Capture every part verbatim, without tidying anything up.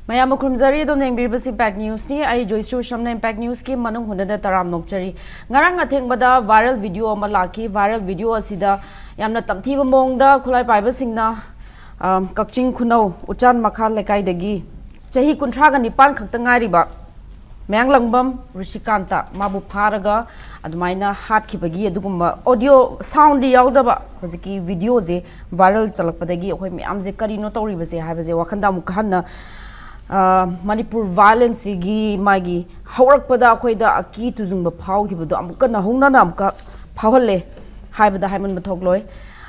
ꯃꯌꯥꯝ ꯈꯨꯔꯨꯝꯖꯔꯤ꯫ ꯑꯗꯣꯝꯅ ꯌꯦꯡꯕꯤꯔꯤꯕꯁꯤ ꯏꯝꯄꯦꯛ ꯅ꯭ꯌꯨꯁꯅꯤ꯫ ꯑꯩ ꯖꯣꯏꯁ꯭ꯔꯤ ꯎꯁꯝꯅ ꯏꯝꯄꯦꯛ ꯅ꯭ꯌꯨꯁꯀꯤ ꯃꯅꯨꯡ ꯍꯨꯠꯅꯗ ꯇꯔꯥꯝ ꯅꯣꯛꯆꯔꯤ꯫ ꯉꯔꯥꯡ ꯑꯊꯦꯡꯕꯗ ꯚꯥꯏꯔꯦꯜ ꯚꯤꯗꯤꯑꯣ ꯑꯃ ꯂꯥꯛꯈꯤ꯫ ꯚꯥꯏꯔꯦꯜ ꯚꯤꯗꯤꯑꯣ ꯑꯁꯤꯗ ꯌꯥꯝꯅ ꯇꯝꯊꯤꯕ ꯃꯑꯣꯡꯗ ꯈꯨꯠꯂꯥꯏ ꯄꯥꯏꯕꯁꯤꯡꯅ, ꯑ, ꯀꯛꯆꯤꯡ ꯈꯨꯅꯧ ꯎꯆꯥꯟ ꯃꯈꯥ ꯂꯩꯀꯥꯏꯗꯒꯤ ꯆꯍꯤ ꯀꯨꯟꯊ꯭ꯔꯥꯒ ꯅꯤꯄꯥꯟ ꯈꯛꯇ ꯉꯥꯏꯔꯤꯕ ꯃꯌꯥꯡꯂꯪꯕꯝ ꯔꯨꯁꯤꯀꯥꯟꯇ ꯃꯥꯕꯨ ꯐꯥꯔꯒ ꯑꯗꯨꯃꯥꯏꯅ ꯍꯥꯠꯈꯤꯕꯒꯤ ꯑꯗꯨꯒꯨꯝꯕ ꯑꯣꯗꯤꯑꯣ ꯁꯥꯎꯟꯗꯤ ꯌꯥꯎꯗꯕ ꯍꯧꯖꯤꯛꯀꯤ ꯚꯤꯗꯤꯑꯣꯁꯦ ꯚꯥꯏꯔꯦꯜ ꯆꯠꯂꯛꯄꯗꯒꯤ ꯑꯩꯈꯣꯏ ꯃꯌꯥꯝꯁꯦ ꯀꯔꯤꯅꯣ ꯇꯧꯔꯤꯕꯁꯦ ꯍꯥꯏꯕꯁꯦ ꯋꯥꯈꯟꯗ ꯑꯃꯨꯛꯀ ꯍꯟꯅ, ꯑ, ꯃꯅꯤꯄꯨꯔ ꯚꯥꯏꯂꯦꯟꯁꯁꯤꯒꯤ ꯃꯥꯒꯤ ꯍꯧꯔꯛꯄꯗ ꯑꯩꯈꯣꯏꯗ ꯑꯀꯤ ꯇꯨꯖꯨꯡꯕ ꯐꯥꯎꯈꯤꯕꯗꯣ ꯑꯃꯨꯛꯀ ꯅꯧꯍꯧꯅꯅ ꯑꯃꯨꯛꯀ ꯐꯥꯎꯍꯜꯂꯦ ꯍꯥꯏꯕꯗ ꯍꯥꯏꯃꯟꯕ ꯊꯣꯛꯂꯣꯏ꯫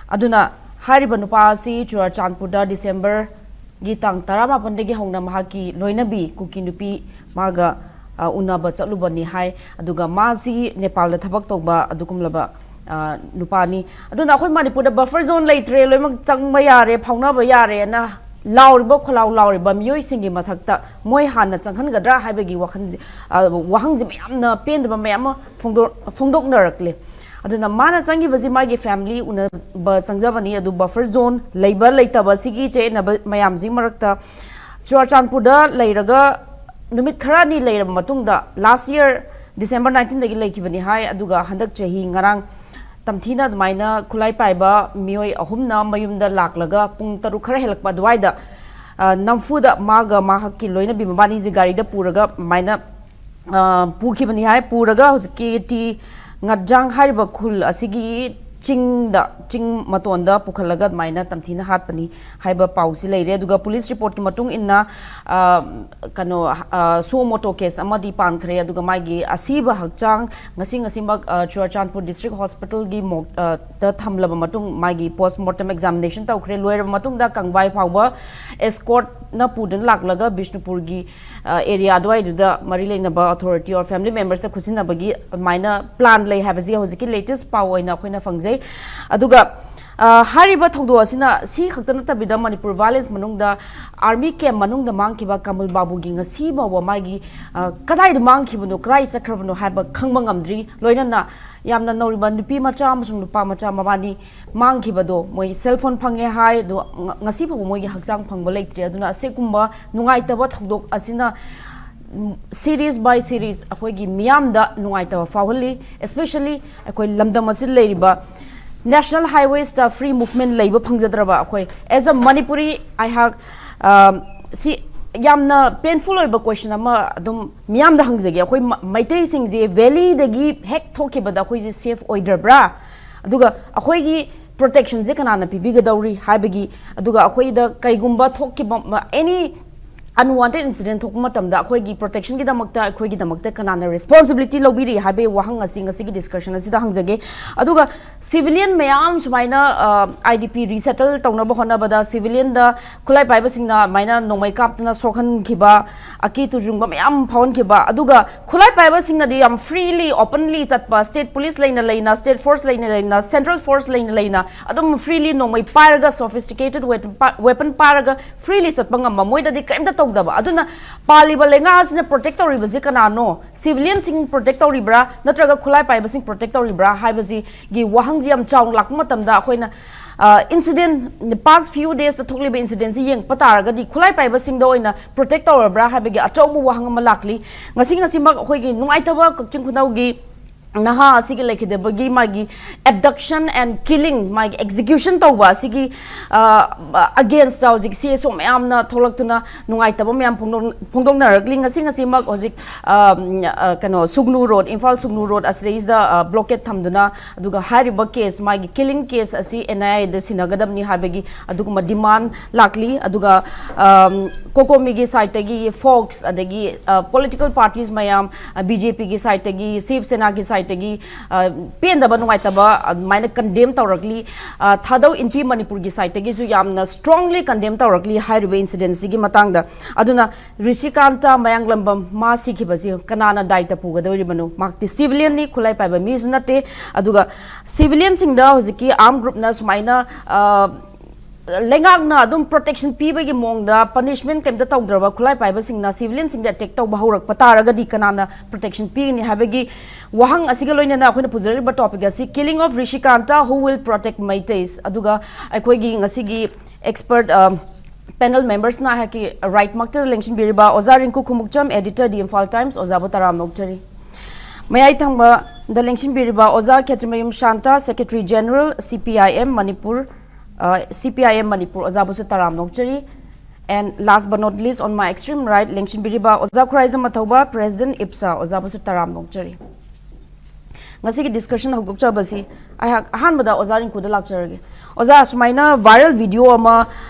ꯑꯗꯨꯅ ꯍꯥꯏꯔꯤꯕ ꯅꯨꯄꯥ ꯑꯁꯤ ꯆꯨꯔꯥꯆꯥꯟꯄꯨꯔꯗ ꯗꯤꯁꯦꯝꯕꯔꯒꯤ ꯇꯥꯡ ꯇꯔꯥꯃꯥꯄꯟꯗꯒꯤ ꯍꯧꯅ ꯃꯍꯥꯛꯀꯤ ꯂꯣꯏꯅꯕꯤ ꯀꯨꯀꯤ ꯅꯨꯄꯤ ꯃꯥꯒ, ꯑ, ꯎꯅꯕ ꯆꯠꯂꯨꯕꯅꯤ ꯍꯥꯏ꯫ ꯑꯗꯨꯒ ꯃꯥꯁꯤ ꯅꯦꯄꯥꯜꯗ ꯊꯕꯛ ꯇꯧꯕ ꯑꯗꯨꯒꯨꯝꯂꯕ, ꯑ, ꯅꯨꯄꯥꯅꯤ꯫ ꯑꯗꯨꯅ ꯑꯩꯈꯣꯏ ꯃꯅꯤꯄꯨꯔꯗ ꯕꯐꯔ ꯖꯣꯟ ꯂꯩꯇ꯭ꯔꯦ, ꯂꯣꯏꯅꯃꯛ ꯆꯪꯕ ꯌꯥꯔꯦ, ꯐꯥꯎꯅꯕ ꯌꯥꯔꯦꯅ ꯂꯥꯎꯔꯤꯕ, ꯈꯣꯜꯂꯥꯎ ꯂꯥꯎꯔꯤꯕ ꯃꯤꯑꯣꯏꯁꯤꯡꯒꯤ ꯃꯊꯛꯇ ꯃꯣꯏ ꯍꯥꯟꯅ ꯆꯪꯍꯟꯒꯗ꯭ꯔꯥ ꯍꯥꯏꯕꯒꯤ ꯋꯥꯈꯜꯁꯦ, ꯑ, ꯋꯥꯍꯪꯁꯦ ꯃꯌꯥꯝꯅ ꯄꯦꯟꯗꯕ ꯃꯌꯥꯝ ꯑꯃ ꯐꯣꯡꯗꯣꯛ-, ꯐꯣꯡꯗꯣꯛꯅꯔꯛꯂꯦ꯫ ꯑꯗꯨꯅ ꯃꯥꯅ ꯆꯪꯈꯤꯕꯁꯤ ꯃꯥꯒꯤ ꯐꯦꯃꯤꯂꯤ ꯎꯅꯕ ꯆꯪꯖꯕꯅꯤ, ꯑꯗꯨ ꯕꯐꯔ ꯖꯣꯟ ꯂꯩꯕ ꯂꯩꯇꯕ ꯁꯤꯒꯤ ꯆꯌꯦꯠꯅꯕ ꯃꯌꯥꯝꯁꯤꯒꯤ ꯃꯔꯛꯇ ꯆꯨꯔꯥꯆꯥꯟꯄꯨꯔꯗ ꯂꯩꯔꯒ ꯅꯨꯃꯤꯠ ꯈꯔꯅꯤ ꯂꯩꯔꯕ ꯃꯇꯨꯡꯗ, ꯂꯥꯁ ꯌꯔ ꯗꯤꯁꯦꯝꯕꯔ ꯅꯥꯏꯟꯇꯤꯟꯗꯒꯤ ꯂꯩꯈꯤꯕꯅꯤ ꯍꯥꯏ꯫ ꯑꯗꯨꯒ ꯍꯟꯗꯛ ꯆꯍꯤ ꯉꯔꯥꯡ ꯇꯝꯊꯤꯅ ꯑꯗꯨꯃꯥꯏꯅ ꯈꯨꯠꯂꯥꯏ ꯄꯥꯏꯕ ꯃꯤꯑꯣꯏ ꯑꯍꯨꯝꯅ ꯃꯌꯨꯝꯗ ꯂꯥꯛꯂꯒ ꯄꯨꯡ ꯇꯔꯨꯛ ꯈꯔ ꯍꯦꯜꯂꯛꯄ ꯑꯗꯨꯋꯥꯏꯗ, ꯑ, ꯅꯝꯐꯨꯗ ꯃꯥꯒ ꯃꯍꯥꯛꯀꯤ ꯂꯣꯏꯅꯕꯤ ꯃꯕꯥꯅꯤꯁꯦ ꯒꯥꯔꯤꯗ ꯄꯨꯔꯒ ꯑꯗꯨꯃꯥꯏꯅ, ꯑ, ꯄꯨꯈꯤꯕꯅꯤ ꯍꯥꯏ꯫ ꯄꯨꯔꯒ ꯍꯧꯖꯤꯛꯀꯤ ꯇꯤ ꯉꯠꯖꯥꯡ ꯍꯥꯏꯔꯤꯕ ꯈꯨꯜ ꯑꯁꯤꯒꯤ ꯆꯤꯡꯗ, ꯆꯤꯡ ꯃꯇꯣꯟꯗ ꯄꯨꯈꯠꯂꯒ ꯑꯗꯨꯃꯥꯏꯅ ꯇꯝꯊꯤꯅ ꯍꯥꯠꯄꯅꯤ ꯍꯥꯏꯕ ꯄꯥꯎꯁꯤ ꯂꯩꯔꯦ꯫ ꯑꯗꯨꯒ ꯄꯨꯂꯤꯁ ꯔꯤꯄꯣꯔꯠꯀꯤ ꯃꯇꯨꯡ ꯏꯟꯅ, ꯑ, ꯀꯩꯅꯣ, ꯑ, ꯁꯨꯑꯣ ꯃꯣꯇꯣ ꯀꯦꯁ ꯑꯃꯗꯤ ꯄꯥꯟꯈ꯭ꯔꯦ꯫ ꯑꯗꯨꯒ ꯃꯥꯒꯤ ꯑꯁꯤꯕ ꯍꯛꯆꯥꯡ ꯉꯁꯤ, ꯉꯁꯤꯃꯛ, ꯑ, ꯆꯨꯔꯥꯆꯥꯟꯄꯨꯔ ꯗꯤꯁꯇ꯭ꯔꯤꯛ ꯍꯣꯁꯄꯤꯇꯥꯜꯒꯤ ꯃꯣꯔ-, ꯑ, ꯗ ꯊꯝꯂꯕ ꯃꯇꯨꯡ, ꯃꯥꯒꯤ ꯄꯣꯁꯃꯣꯔꯇꯦꯝ ꯑꯦꯛꯖꯥꯃꯤꯅꯦꯁꯟ ꯇꯧꯈ꯭ꯔꯦ꯫ ꯂꯣꯏꯔꯕ ꯃꯇꯨꯡꯗ ꯀꯪꯕꯥꯏ ꯐꯥꯎꯕ ꯑꯦꯁꯀꯣꯔꯠꯅ ꯄꯨꯗꯨꯅ ꯂꯥꯛꯂꯒ ꯕꯤꯁꯅꯨꯄꯨꯔꯒꯤ, ꯑ, ꯑꯦꯔꯤꯌꯥ ꯑꯗꯨꯋꯥꯏꯗꯨꯗ ꯃꯔꯤ ꯂꯩꯅꯕ ꯑꯣꯊꯣꯔꯤꯇꯤ ꯑꯣꯔ ꯐꯦꯃꯤꯂꯤ ꯃꯦꯝꯕꯔꯁꯇ ꯈꯨꯠꯁꯤꯟꯅꯕꯒꯤ ꯑꯗꯨꯃꯥꯏꯅ ꯄ꯭ꯂꯥꯟ ꯂꯩ ꯍꯥꯏꯕꯁꯤ ꯍꯧꯖꯤꯛꯀꯤ ꯂꯦꯇꯦꯁ ꯄꯥꯎ ꯑꯣꯏꯅ ꯑꯩꯈꯣꯏꯅ ꯐꯪꯖꯩ꯫ ꯑꯗꯨꯒ ꯑ, ꯍꯥꯏꯔꯤꯕ ꯊꯧꯗꯣꯛ ꯑꯁꯤꯅ ꯁꯤ ꯈꯛꯇ ꯅꯠꯇꯕꯤꯗ ꯃꯅꯤꯄꯨꯔ violence ꯃꯅꯨꯡꯗ army camp ꯃꯅꯨꯡꯗ ꯃꯥꯡꯈꯤꯕ ꯀꯃꯜ ꯕꯥꯕꯨꯒꯤ ꯉꯁꯤ ꯐꯥꯎꯕ ꯃꯥꯒꯤ, ꯑ, ꯀꯗꯥꯏꯗ ꯃꯥꯡꯈꯤꯕꯅꯣ, ꯀꯗꯥꯏ ꯆꯠꯈ꯭ꯔꯕꯅꯣ ꯍꯥꯏꯕ ꯈꯪꯕ ꯉꯝꯗ꯭ꯔꯤ꯫ ꯂꯣꯏꯅꯅ ꯌꯥꯝꯅ ꯅꯧꯔꯤꯕ ꯅꯨꯄꯤ ꯃꯆꯥ ꯑꯃꯁꯨꯡ ꯅꯨꯄꯥ ꯃꯆꯥ ꯃꯕꯥꯅꯤ ꯃꯥꯡꯈꯤꯕꯗꯣ ꯃꯣꯏ cell phone ꯐꯪꯉꯦ ꯍꯥꯏ, ꯑꯗꯣ ꯉ-, ꯉꯁꯤ ꯐꯥꯎꯕ ꯃꯣꯏꯒꯤ ꯍꯛꯆꯥꯡ ꯐꯪꯕ ꯂꯩꯇ꯭ꯔꯤ꯫ ꯑꯗꯨꯅ ꯑꯁꯤꯒꯨꯝꯕ ꯅꯨꯡꯉꯥꯏꯇꯕ ꯊꯧꯗꯣꯛ ꯑꯁꯤꯅ, ꯎꯝ, series by series ꯑꯩꯈꯣꯏꯒꯤ ꯃꯤꯌꯥꯝꯗ ꯅꯨꯡꯉꯥꯏꯇꯕ ꯐꯥꯎꯍꯜꯂꯤ꯫ Especially ꯑꯩꯈꯣꯏ ꯂꯝꯗꯝ ꯑꯁꯤꯗ ꯂꯩꯔꯤꯕ national highwaysꯇ free movement ꯂꯩꯕ ꯐꯪꯖꯗ꯭ꯔꯕ ꯑꯩꯈꯣꯏ, as a Manipuri, ꯑꯩꯍꯥꯛ, ꯑ, ꯁꯤ ꯌꯥꯝꯅ painful ꯑꯣꯏꯕ question ꯑꯃ ꯑꯗꯨꯝ ꯃꯤꯌꯥꯝꯗ ꯍꯪꯖꯒꯦ꯫ ꯑꯩꯈꯣꯏ ꯃ-, ꯃꯩꯇꯩꯁꯤꯡꯁꯦ valleyꯗꯒꯤ ꯍꯦꯛ ꯊꯣꯛꯈꯤꯕꯗ ꯑꯩꯈꯣꯏꯁꯦ safe ꯑꯣꯏꯗ꯭ꯔꯕ꯭ꯔꯥ? ꯑꯗꯨꯒ ꯑꯩꯈꯣꯏꯒꯤ protectionꯁꯦ ꯀꯅꯥꯅ ꯄꯤꯕꯤꯒꯗꯧꯔꯤ ꯍꯥꯏꯕꯒꯤ, ꯑꯗꯨꯒ ꯑꯩꯈꯣꯏꯗ ꯀꯔꯤꯒꯨꯝꯕ ꯊꯣꯛꯈꯤꯕ ꯃ-, any unwanted incident ꯊꯣꯛꯄ ꯃꯇꯝꯗ ꯑꯩꯈꯣꯏꯒꯤ protectionꯒꯤꯗꯃꯛꯇ, ꯑꯩꯈꯣꯏꯒꯤꯗꯃꯛꯇ ꯀꯅꯥꯅ responsibility ꯂꯧꯕꯤꯔꯤ ꯍꯥꯏꯕꯒꯤ ꯋꯥꯍꯪ ꯑꯁꯤ ꯉꯁꯤꯒꯤ discussion ꯑꯁꯤꯗ ꯍꯪꯖꯒꯦ꯫ ꯑꯗꯨꯒ civilian ꯃꯌꯥꯝ ꯁꯨꯃꯥꯏꯅ, ꯑ, IDP resettle ꯇꯧꯅꯕ ꯍꯣꯠꯅꯕꯗ civilianꯗ ꯈꯨꯠꯂꯥꯏ ꯄꯥꯏꯕꯁꯤꯡꯅ ꯑꯗꯨꯃꯥꯏꯅ ꯅꯣꯡꯃꯩ ꯀꯥꯞꯇꯨꯅ ꯁꯣꯛꯍꯟꯈꯤꯕ, ꯑꯀꯤ ꯇꯨꯖꯨꯡꯕ ꯃꯌꯥꯝ ꯐꯥꯎꯍꯟꯈꯤꯕ, ꯑꯗꯨꯒ ꯈꯨꯠꯂꯥꯏ ꯄꯥꯏꯕꯁꯤꯡꯅꯗꯤ ꯌꯥꯝ freely, openly ꯆꯠꯄ, state police ꯂꯩꯅ ꯂꯩꯅ, state force ꯂꯩꯅ ꯂꯩꯅ, central force ꯂꯩꯅ ꯂꯩꯅ ꯑꯗꯨꯝ freely ꯅꯣꯡꯃꯩ ꯄꯥꯏꯔꯒ, sophisticated weapon ꯄꯥ-, weapon ꯄꯥꯏꯔꯒ freely ꯆꯠꯄ ꯉꯝꯕ, ꯃꯣꯏꯗꯗꯤ ꯀꯔꯤꯝꯇ ꯇꯧꯗꯕ꯫ ꯑꯗꯨꯅ ꯄꯥꯜꯂꯤꯕ ꯂꯩꯉꯥꯛ ꯑꯁꯤꯅ protect ꯇꯧꯔꯤꯕꯁꯤ ꯀꯅꯥꯅꯣ? Civilianꯁꯤꯡ protect ꯇꯧꯔꯤꯕ꯭ꯔꯥ, ꯅꯠꯇ꯭ꯔꯒ ꯈꯨꯠꯂꯥꯏ ꯄꯥꯏꯕꯁꯤꯡ protect ꯇꯧꯔꯤꯕ꯭ꯔꯥ ꯍꯥꯏꯕꯁꯤꯒꯤ ꯋꯥꯍꯪꯁꯤ ꯌꯥꯝ ꯆꯥꯎꯅ ꯂꯥꯛꯄ ꯃꯇꯝꯗ ꯑꯩꯈꯣꯏꯅ, ꯑ, incident, past few daysꯇ ꯊꯣꯛꯂꯤꯕ incidentꯁꯤ ꯌꯦꯡꯕ ꯇꯥꯔꯒꯗꯤ ꯈꯨꯠꯂꯥꯏ ꯄꯥꯏꯕꯁꯤꯡꯗ ꯑꯣꯏꯅ protect ꯇꯧꯔꯕ꯭ꯔꯥ ꯍꯥꯏꯕꯒꯤ ꯑꯆꯧꯕ ꯋꯥꯍꯪ ꯑꯃ ꯂꯥꯛꯂꯤ꯫ ꯉꯁꯤ ꯉꯁꯤꯃꯛ ꯑꯩꯈꯣꯏꯒꯤ ꯅꯨꯡꯉꯥꯏꯇꯕ ꯀꯛꯆꯤꯡ ꯈꯨꯅꯧꯒꯤ ꯅꯍꯥ ꯑꯁꯤꯒꯤ ꯂꯩꯈꯤꯗꯕꯒꯤ ꯃꯥꯒꯤ abduction and killing, ꯃꯥꯒꯤ execution ꯇꯧꯕ ꯑꯁꯤꯒꯤ, ꯑ, againstꯇ ꯍꯧꯖꯤꯛ CSO ꯃꯌꯥꯝꯅ ꯊꯣꯛꯂꯛꯇꯨꯅ ꯅꯨꯡꯉꯥꯏꯇꯕ ꯃꯌꯥꯝ ꯐꯣꯡꯗꯣꯛ-, ꯐꯣꯡꯗꯣꯛꯅꯔꯛꯂꯤ꯫ ꯉꯁꯤ ꯉꯁꯤꯃꯛ ꯍꯧꯖꯤꯛ, ꯑ, ꯑ, ꯀꯩꯅꯣ, ꯁꯨꯒꯅꯨ road, ꯏꯝꯐꯥꯜ ꯁꯨꯒꯅꯨ road ꯑꯁꯤꯗꯩꯁꯤꯗ, ꯑ, blockade ꯊꯝꯗꯨꯅ, ꯑꯗꯨꯒ ꯍꯥꯏꯔꯤꯕ case, ꯃꯥꯒꯤ killing case ꯑꯁꯤ NIAꯗ ꯁꯤꯟꯅꯒꯗꯕꯅꯤ ꯍꯥꯏꯕꯒꯤ ꯑꯗꯨꯒꯨꯝꯕ demand ꯂꯥꯛꯂꯤ꯫ ꯑꯗꯨꯒ, ꯑꯝ, COCOMIꯒꯤ sideꯇꯒꯤ, FOCS, ꯑꯗꯒꯤ, ꯑ, political parties ꯃꯌꯥꯝ, ꯑ, BJPꯒꯤ sideꯇꯒꯤ, ꯁꯤꯕ ꯁꯦꯅꯥꯒꯤ ꯁꯥꯏꯠꯇꯒꯤ ꯄꯦꯟꯗꯕ ꯅꯨꯡꯉꯥꯏꯇꯕ ꯑꯗꯨꯃꯥꯏꯅ ꯀꯟꯗꯦꯝ ꯇꯧꯔꯛꯂꯤ꯫ ꯊꯥꯗꯧ ꯏꯟꯄꯤ ꯃꯅꯤꯄꯨꯔꯒꯤ ꯁꯥꯏꯠꯇꯒꯤꯁꯨ ꯌꯥꯝꯅ ꯁ꯭ꯇꯔꯣꯡꯂꯤ ꯀꯟꯗꯦꯝ ꯇꯧꯔꯛꯂꯤ ꯍꯥꯏꯔꯤꯕ ꯏꯟꯁꯤꯗꯦꯟꯁꯤꯒꯤ ꯃꯇꯥꯡꯗ꯫ ꯑꯗꯨꯅ ꯔꯤꯁꯤꯀꯥꯟꯇ ꯃꯌꯥꯡꯂꯝꯕꯝ ꯃꯥ ꯁꯤꯈꯤꯕꯁꯤ ꯀꯅꯥꯅ ꯗꯥꯏꯇ ꯄꯨꯒꯗꯧꯔꯤꯕꯅꯣ? ꯃꯍꯥꯛꯇꯤ ꯁꯤꯚꯤꯂꯤꯌꯟꯅꯤ, ꯈꯨꯠꯂꯥꯏ ꯄꯥꯏꯕ ꯃꯤꯁꯨ ꯅꯠꯇꯦ꯫ ꯑꯗꯨꯒ ꯁꯤꯚꯤꯂꯤꯌꯟꯁꯤꯡꯗ ꯍꯧꯖꯤꯛꯀꯤ ꯑꯥꯔꯝ ꯒ꯭ꯔꯨꯞꯅ ꯁꯨꯃꯥꯏꯅ ꯂꯩꯉꯥꯛꯅ ꯑꯗꯨꯝ ꯄ꯭ꯔꯣꯇꯦꯛꯁꯟ ꯄꯤꯕꯒꯤ ꯃꯑꯣꯡꯗ ꯄꯅꯤꯁꯃꯦꯟ ꯀꯩꯝꯇ ꯇꯧꯗ꯭ꯔꯕ ꯈꯨꯠꯂꯥꯏ ꯄꯥꯏꯕꯁꯤꯡꯅ ꯁꯤꯚꯤꯂꯤꯌꯟꯁꯤꯡꯗ ꯑꯦꯇꯦꯛ ꯇꯧꯕ ꯍꯧꯔꯛꯄ ꯇꯥꯔꯒꯗꯤ ꯀꯅꯥꯅ ꯄ꯭ꯔꯣꯇꯦꯛꯁꯟ ꯄꯤꯒꯅꯤ ꯍꯥꯏꯕꯒꯤ ꯋꯥꯍꯪ ꯑꯁꯤꯒ ꯂꯣꯏꯅꯅ ꯑꯩꯈꯣꯏꯅ ꯄꯨꯖꯔꯛꯂꯤꯕ ꯇꯣꯄꯤꯛ ꯑꯁꯤ Killing of Rishikanta, Who Will Protect Meiteis? ꯑꯗꯨꯒ ꯑꯩꯈꯣꯏꯒꯤ ꯉꯁꯤꯒꯤ ꯑꯦꯛꯁꯄꯔꯠ ꯄꯦꯅꯦꯜ ꯃꯦꯝꯕꯔꯁꯅ ꯑꯩꯍꯥꯛꯀꯤ ꯔꯥꯏꯠꯃꯛꯇ ꯂꯦꯡꯁꯤꯟꯕꯤꯔꯤꯕ ꯑꯣꯖꯥ ꯔꯤꯡꯀꯨ Khumukcham, editor, The Imphal Times, ꯑꯣꯖꯥꯕꯨ ꯇꯔꯥꯝꯅ ꯑꯣꯛꯆꯔꯤ꯫ ꯃꯌꯥꯏ ꯊꯪꯕꯗ ꯂꯦꯡꯁꯤꯟꯕꯤꯔꯤꯕ ꯑꯣꯖꯥ Khetrimayum Santa, Secretary General, C P I M Manipur, C P I M Manipur, ꯑꯣꯖꯥꯕꯨꯁꯨ ꯇꯔꯥꯝꯅ ꯑꯣꯛꯆꯔꯤ꯫ And last but not least, on my extreme right, ꯂꯦꯡꯁꯤꯟꯕꯤꯔꯤꯕ ꯑꯣꯖꯥ ꯈꯨꯔꯥꯏꯖꯝ ꯃꯊꯧꯕ, President, ꯏꯞꯁꯥ, ꯑꯣꯖꯥꯕꯨꯁꯨ ꯇꯔꯥꯝꯅ ꯑꯣꯛꯆꯔꯤ꯫ ꯉꯁꯤꯒꯤ ꯗꯤꯁꯀꯁꯟ ꯍꯧꯗꯣꯛꯆꯕꯁꯤ ꯑꯩꯍꯥꯛ ꯑꯍꯥꯟꯕꯗ ꯑꯣꯖꯥ ꯔꯤꯡꯀꯨꯗ ꯂꯥꯛꯆꯔꯒꯦ꯫ ꯑꯣꯖꯥ, ꯁꯨꯃꯥꯏꯅ ꯚꯥꯏꯔꯦꯜ ꯚꯤꯗꯤꯑꯣ ꯑꯃ